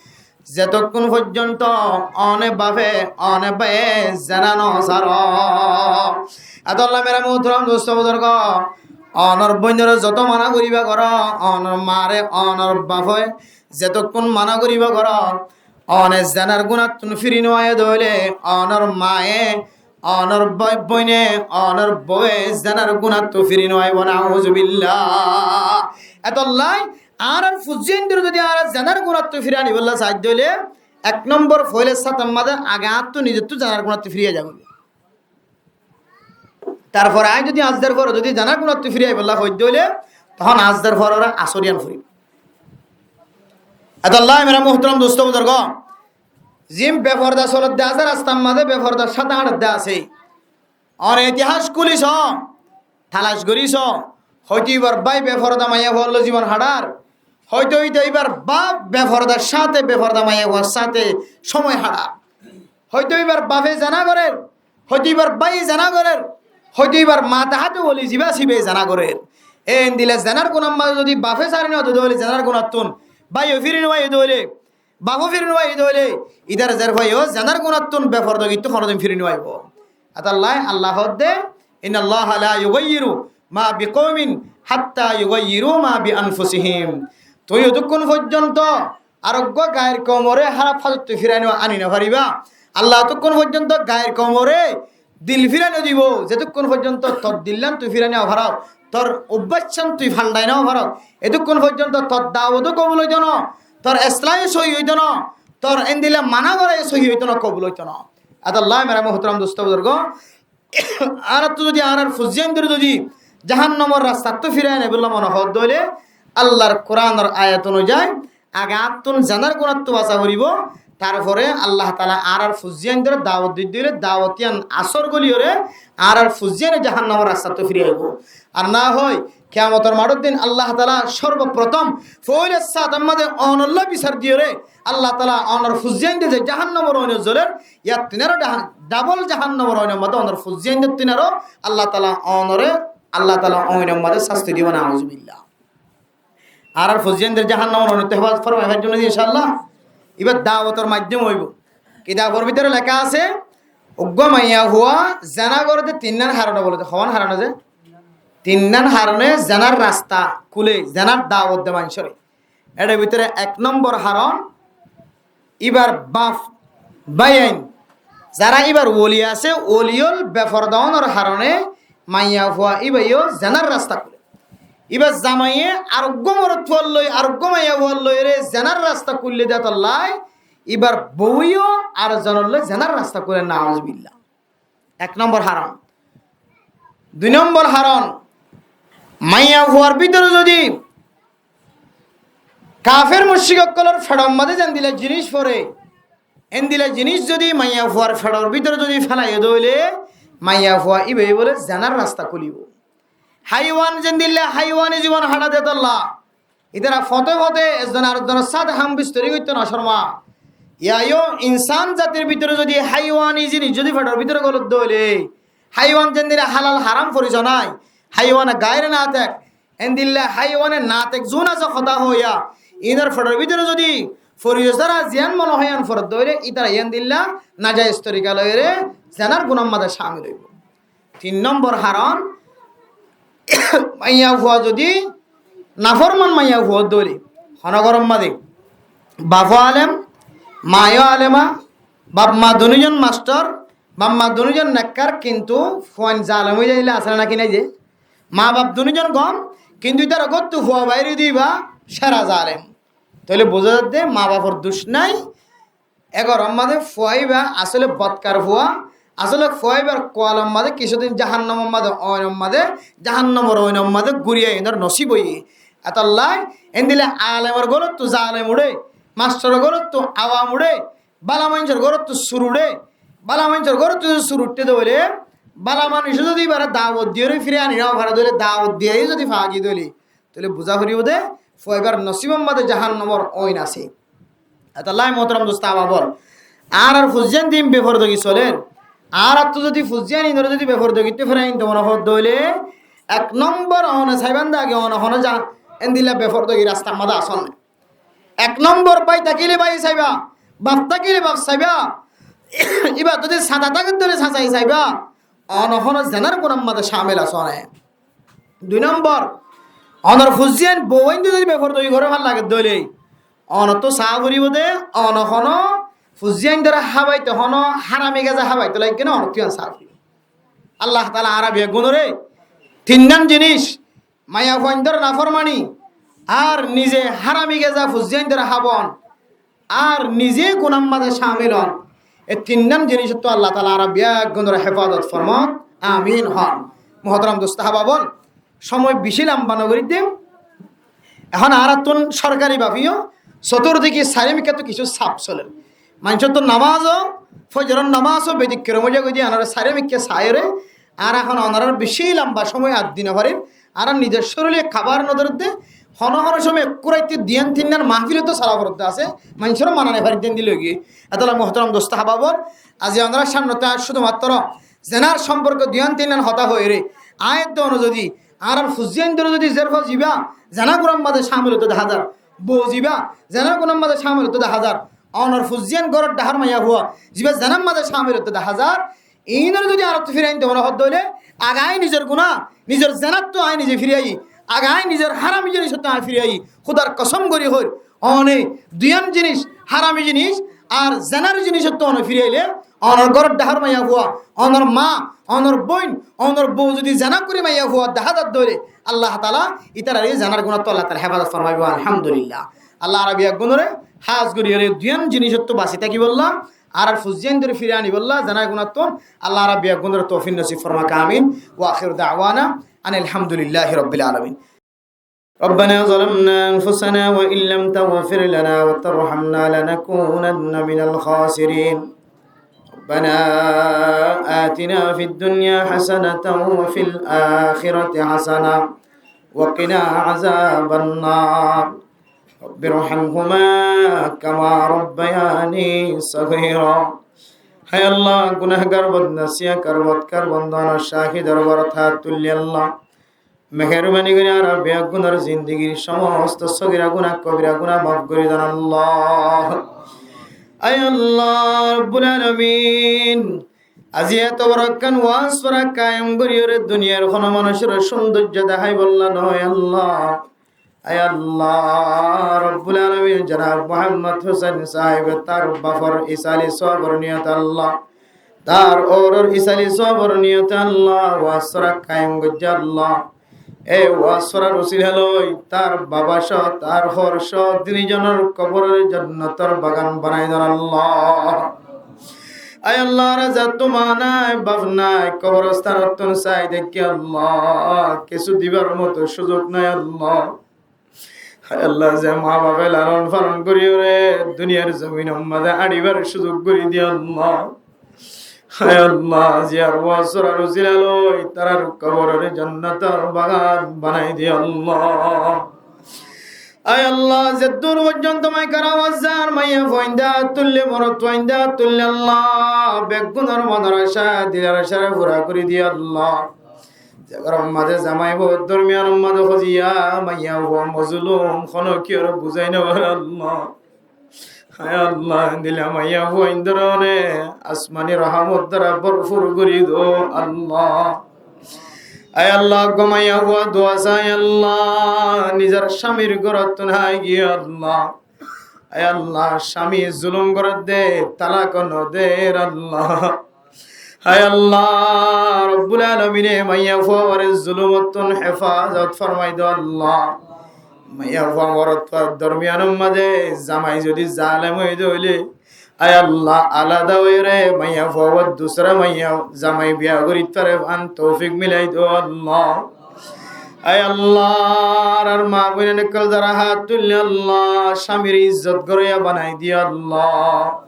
zetokkún foijjonto one bafe, one baiye zena no sáro. Etollá mere muhtaram dusto buzurgo, onor boinore zoto mana goriba goró, onor mare, onor bafe zetokkún mana goriba goró, one zenar gunattún firi no aiye dóile, onor maye, onor boi-, boine, onor bouwe zenar gunattú firi no aibo, nauzubillah. Etollá añárar fuaindiaindóre zodi añára zenar gunattú firi anibolla sai dóile, ek nombor foilar sáñtor maze age añáttu nizottú zenar gunattú firi aiya zaibói. Tarfore aññí zodi añzar fore zodi zenar gunattú firi aibolla hoói dóile, tohón añzar fore asor iyan foribo. Etollá mere muhtaram dusto buzurgo, zin beforda soler de asé, rastar maze befordar sáñte haçar de asé, one itihas kúli so, talac gori so, hoito ibar bái beforda maiyafuar loi zibon haçar, hoito ita ibar baf befordar sáñte, beforda maiyafuar sáñte cómoi haçar. Hoito ibar bafe zena gorer, hoito ibar baiye zena gorer, hoito ibar mata háte óli ziba sibe zena gorer. Endilla zenar gunar maze zodi bafe sári no de dóile zenar gunattún, baiye firi no aiye dóile, bafe firi no aiye dóile, itar zerfua yó zenar gunattún befordogittú honodin firi no aibo. Etollá Allah hoódde, إن الله لا يغير ما بقوم حتى يغيروا ما بأنفسهم. Tuñí etukkún foijjonto areggúa gair koumore háraf hálottú firi ani no fariba. Allah etukkún foijjonto gair koumore dil firi no dibo, zetukkún foijjonto tor dillán tui firi no faro, tor obbáiccán tui faldai no faro, etukkún foijjonto tor dawot kobul óito no, tor eslai sóhi óito no, tor endilla mana gorai sóhi óito no, kobul óito no. Etollá mere muhtaram dusto buzurgo, añárattú zodi añárar fuaindiaindóre zodi jahannamor rastattú firi anibolla mone hoó dóile, Allar Kuranor ayat onuzai age añáttún zenar gunattú basa foribo, tarfore Allah taala añárar fuaindiaindóre dawot di dóile, dawot iyan asor goliyóre añárar fuaindiain jahannamor rastattú firi aibo. Ar na hoi, kiyamotor maçor din Allah taala sorboprotom foilar sáñtor maze onolla bisar diyóre, Allah taala onor fuaindiain ze jahannamor oinot zoler, yar tinaro daha-, dabol jahannamor oinot maze onor fuaindiain tinaro Allah taala onore, Allah taala oinot maze sasti dibo, nauzubillah. Añárar fuaindiain jahannamor oinottú hefazot formai faijjum de, inshaAllah. Iba dawotor maiddome óibo. Kitabor bútore leká asé, eggúa maiyafua zena goré de tinnán harone bóle de, hoón harone ze? Tinnán harone zenar rasta kúle, zenar dawot de maincóre. Ere bútore ek nombor haron, ibar baf báiyain, zara ibar woli asé, woli ól beforda ónor harone maiyafua iba yó zenar rasta kúle. Ibar zamaiye areggúa morotfuar loi, areggúa maiyafuar loiyóre zenar rasta kúlle de tollai, ibar bouwe yó ar zonor loi zenar rasta kúle, nauzubillah. Ek nombor haron. Dui nombor haron, maiyafuar bútore zodi kafer mucrik ókkolor feçor maze zendilla jinis fore, endilla jinis zodi maiyafuar feçor bútore zodi félai de óile, maiyafua iba yó bóle zenar rasta kúlibo. Haiwan zendilla haiwani zibon haça de tolla, itara fote fote ezzon arezzonor sáte ham bistori goitto no corma. Yá yó insan zatir bútore zodi haiwani jinis zodi feçor bútore golot de óile, haiwan zendilla halal haram foriso nai, haiwan gaire na tek, Endilla háiwane natek zun asé hotá hoiya, inor foçor bútore zodi foriyo sára ziyán mone hoiyan foredde óile, ítara endilla nazayes torika loiyóre zenar gunar mazé camil óibo. Tin nombor haron, maiyafua zodi naforman maiyafua ódde óile, hono góror mazé bafo alem, mayo alema, baf ma dunúzon mastor, baf ma dunúzon nekkar, kintu fuain zalem ói zaile asé né náki nái ze? Ma baf dunúzon gom, kintu ítar góttu fua bair ói diba sera zalem. Tóile buzá zadde ma bafor duc nái. E góror mazé fua íba asóle bodkar fua, asóle fua íbar kualor mazé kissú din jahannomor mazé, oinor mazé, jahannomor oinor mazé gúri ainor nosib óiye. Etollá endilla alemor górottu zalem uçé, mastoror górottu awam uçé, bála maincór górottu sur uçé, bála maincór górottu sur uçé de óile, bála manúice zodi íbare dawot diyóre firi ani no fare de óile, dawot diyaiyó zodi fagi de óile, tóile buzá foribó de, fua íbar nosibor mazé jahannomor oin asé. Etollá mohtorom dustó ahbab ókkol, añárar fuain din befordogi soler, añárattu zodi fuain inore zodi befordogittú firai ainte mone hoó de óile, ek nombor one saiban de age one hono za-, endilla befordogi rastar mazé asón né. Ek nombor bái tákile bái saiba, baf tákile baf saiba, íba zodi sasa táke de óile sasai saiba, one hono zenar gunar mazé camil asó né. Dui nombor, onor fuain bou ainde zodi befordogi goré fán lage de óile, onottú saá foribó de, one hono fuain dore hábaito, hono harami gaza hábaito lage né, onottú yián saá foribó. Allah taala añára beggúnore tinnan jinis, maiyafuaindor naformani, ar nize harami gaza fuain dore hábon, ar nize gunar mazé camil on. E tinnan jinisottú Allah taala añára beggúnore hefazot formok, amin hon. Mohtorom dustó ahbab ókkol, somoi beci lamba no gorí de. Ehón añárattún sorkari bafeyó soturdiki sairó mikkáttú kissú saf soler. Maincóttu namaz ó, fojoror namaz ó bedikkerom ói zagói de añára sairó mikká saiyóre, añára ehón onorar beci lamba somoi ar di no farir. Añára nizor córile kabar no dórer de, hono hono somoi ekku raitte duiyán tinnan mahfilot sala foredde asé, maincóre mana no farir de endilla ói giyé. Etollá mohtorom dustó ahbab ókkol, aijja onorar samnot añí cúdu matro zenar somporke duiyán tinnan hotá hoiyóre, añí edde one zodi añárar fuain dore zodi zerfa ziba zenar gunar mazé camil óite dahá zar, bou ziba zenar gunar mazé camil óite dahá zar, onor fuain góror dahár maiyafua ziba zenar mazé camil óite dahá zar, inore zodi añárattu firai ainte mone hoó de óile, age añí nizor guna, nizor zenattú añí nize firi aiyí, age añí nizor harami jinisottú añí firi aiyí. Húdar kosom gorí hoir, one duiyán jinis, harami jinis ar zenar jinisottú one firi aile, onor góror dahár maiyafua, onor ma, onor bóin, onor bou zodi zena gorí maiyafua dahá zar de óile, Allah taala ítarare zenar gunattú Allah taala hefazot formaibo, alhamdulillah. Allah añára beggúnore hás gorí ore duiyán jinisottú basi tákibolla, añárar fuain dore firi anibolla, zenar gunattú Allah añára beggúnore toufik nosib formok, amin. Wa akhiru da'wana anil hamdulillahi rabbil alamin. ربنا ظلمنا أنفسنا وإن لم تغفر لنا وترحمنا لنكونن من الخاسرين. ربنا آتنا في الدنيا حسنة وفي الآخرة حسنة وقنا عذاب النار. رب ارحمهما كما ربياني صغيرا. Hái Allah, gunahgar, bodnasiyakar, bodkar banda ókkolor cáhi dorbarot hát tulli Allah. Meherbani gorí añára beggúnor zindigir somosto sogira guna, kobira guna maf gorí don Allah. Ai Allah Rabbul Alamin, aijja eto boro ekkán waz fora kayem gorí ore duniyar hono manúcor cúndoijjo deháibolla noó Allah. Ai Allah Rabbul Alamin, janab Muhammad Husain sáheb tar bafor isali sóabor niyot Allah, tar óuror isali sóabor niyot Allah, waz fora kayem goijje Allah. E waz forar usila loi tar baba só, tar hór só, tin zonor koborore jonnotor bagan banai don Allah. Ai Allah, añára zattú ma nai, baf nai, koborostanottún sai deki Allah, kessú dibar moto cúzuk nai Allah. Hái Allah, ze ma bafe laron faron gorí ore duniyar zominor mazé añçibar cúzuk gorí di Allah. Hái Allah, ziyar waz forar usila loi tarar koborore jonnotor bagan banai di Allah. Ai Allah, ze dur foijjonto maikar awaz zar, maiyafuainde hát tulle, morotfuainde hát tulle Allah, beggúnor monor acá, dilor acáre fura gorí di Allah. Ze góror mazé zamai bou dormiyanor mazé hoziya, maiyafua mozlum, hono kiyóre buzai no fare Allah. Hái Allah, endilla maiyafuaindor one asmani rohomot duara borfur gorí do Allah. Hái Allah, eggúa maiyafua dua sai Allah, nizor camir górottu hái giyé Allah. Hái Allah, cami zulum gorer de, talak no der Allah. Hái Allah, Robbul Alamine maiyafuare zulumottún hefazot formai do Allah. Maiyafua morotfuar dormiyanor mazé zamai zodi zalem ói de óile, hái Allah, alada óiyore maiyafua dusra maiya zamai biya gorí fare fán toufik milai do Allah. Hái Allah, añárar ma boin ókkol zara hát tuille Allah, camir izzot goróya banai diyo Allah.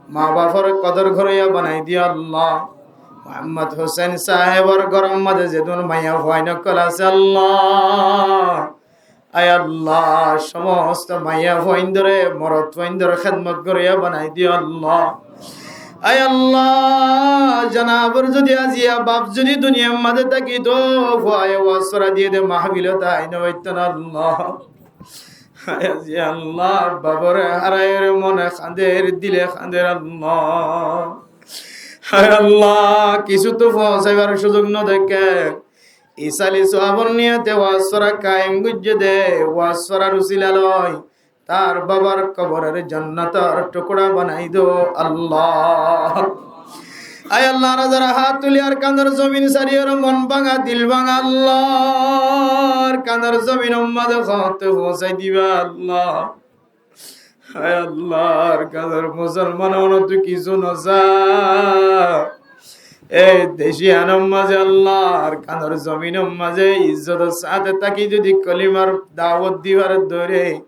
Ma bafor kodor goróya banai diyo Allah. Muhammad Husein sahebor góror mazé zedún maiyafuain ókkol asé Allah, hái Allah, somosto maiyafuaindore morotfuaindor hédmot goróya banai diyo Allah. Hái Allah, zanabor zodi aziya baf zodi duniyar mazé tákito, fuaye waz fora diye de mahfilot ai no faitto Allah. Hái Allah, babore haraiyore mone kander, dile kander Allah. Hái Allah, kissú to foóñsaibar suzuk no deké. Isali suabor niyote waz fora kaim goijjé de, waz forar usila loi tar babar koborore jonnotor tukura banai do Allah. Hái Allah, añára zara hát tuli Arkanor zomin sari ar mon báñga, dil báñga Allah, Arkanor zominor mazé hoñte foóñsai diba Allah. Hái Allah, Arkanor musolman ókkol ottu kissú no sa. Ei dec iyanor mazé Allah, Arkanor zominor mazé izzotor sáñte táki zodi kolimar dawot dibar dóre,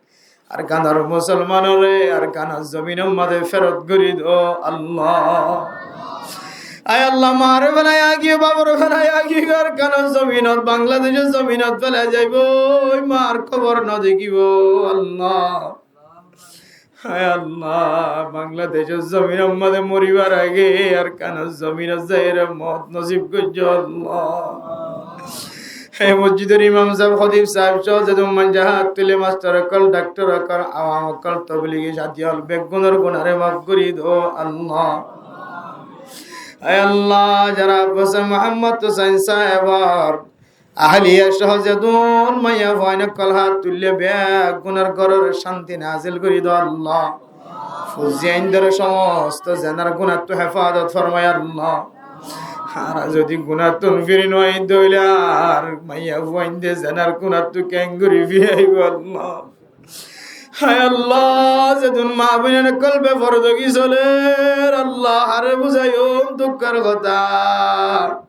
Arkanor musolmanore Arkanor zominor mazé ferot gorí do Allah. Hái Allah, mare felai agiyo, babore felai agiyo, Arkanor zominot, Bangladecor zominot felai zaibo, ói mar kobor no dekibo Allah. Hái Allah, Bangladecor zominor mazé moribar age Arkanor zominot zaiyore mot nosib goijjo Allah. Hé mosjidor imam sáb, kotib sáb, só zedún maincé hát tuli, mastor ókkol, daktor ókkol, awam ókkol, tobligi sáti ókkol, beggúnor gunáre maf gorí do Allah. Hái Allah, zara bosé Muhammad Husein sábor ahliya só zedún maiyafuain ókkol hát tulle beggúnor góror cánti nazil gorí do Allah. Fuaindor somosto zenar gunáttú hefazot formai Allah. Añára zodi gunáttún firi no ai de óile ar maiyafuainde zenar gunáttú keéngorí firi aibo Allah. Hái Allah, zedún ma boin ókkol befordogi soler Allah, hare buzaiyum dukkor hotá.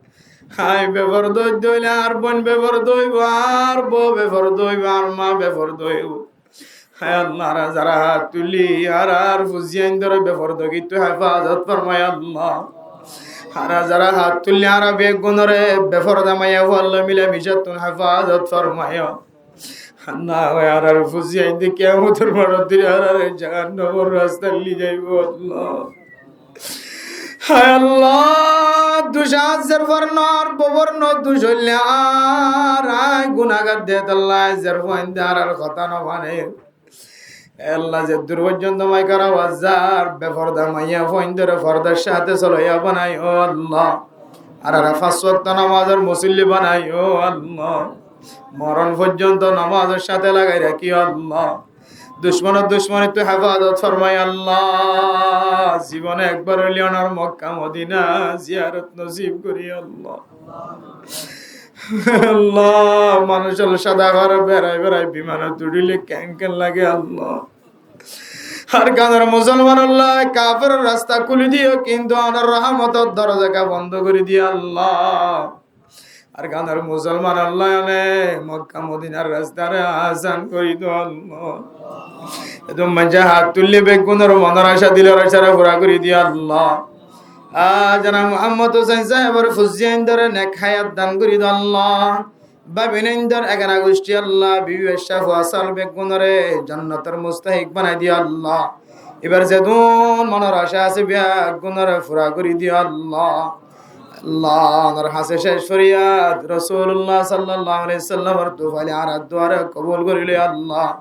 Hái befordo ói de óile ar boin befordo óibo, ar bou befordo óibo, ar ma befordo óibo. Hái Allah, añára zara hát tuli añárar fuaindore befordogittú hefazot formai Allah. Añára zara hát tuli añára beggúnore beforda maiyafua loi milamicattún hefazot formai. Añárar fuainde kiyamotor maçot dóri añárare jahannamor rastat loi zaibo Allah. Hái Allah, duc añár zerfuar no, añár boufor no, duc óile añár, añí gunágar de tolla añár zerfuainde añárar hotá no mane. Hé Allah, zeddúr foijjonto maikor awaz zar, beforda maiyafuaindore fordar sáñte soloya banaiyo Allah. Añárare fañs wokto namazor musolli banaiyo Allah. Moron foijjonto namazor sáñte lagai rakiyo Allah. Ducmonor ducmonittú hefazot formai Allah. Zibone ekbar óileyo onor Mokka Modina ziyarot nosib gorí Allah. Allah, manúc ókkol sada gor berai berai bimanot uçile keén keén lage Allah. Arkanor musolman ókkol, kaferor rasta kúli diyo, kintu onor rohmotor doroza ká bondo gorí diyo Allah. Arkanor musolman ókkol, Mokka Modinar rastare asan gorí do Allah. Edún maincé hát tuli beggúnor monor aca, dilor acare fura gorí diyo Allah. Añára Muhammad Husein sábor fuaindore nek hayat dan gorí do Allah. Bafinaindor egana gucthi Allah, bibi bacca fua sal beggúnore jonnotor mustahik banai diyo Allah. Ibar zedún monor aca asé beggúnore fura gorí diyo Allah. Allah, onor hañsé céc foriyad, Rosulullah sallallahu alaihi wasallamor tufaili añárar duare kobul gorí loi Allah.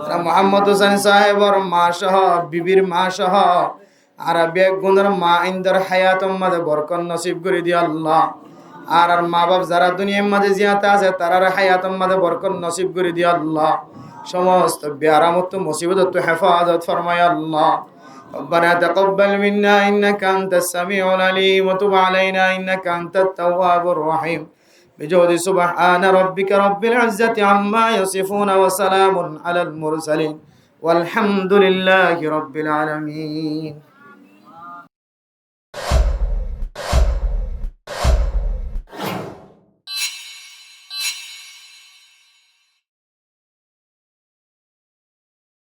Añára Muhammad Husain sáhebor ma sóho, bibir ma sóho, añára beggúnor ma indor hayator maze borkot nosib gorí di Allah. Añárar ma baf zara duniyar maze ziyata asé, tarár hayator maze borkot nosib gorí di Allah. Somosto biyaramottu, musibottú hefazot formai Allah. ربنا تقبل منا إنك أنت السميع العليم وتب علينا إنك أنت التواب الرحيم. بجود سبحان ربك رب العزة عما يصفون وسلام على المرسلين والحمد لله رب العالمين.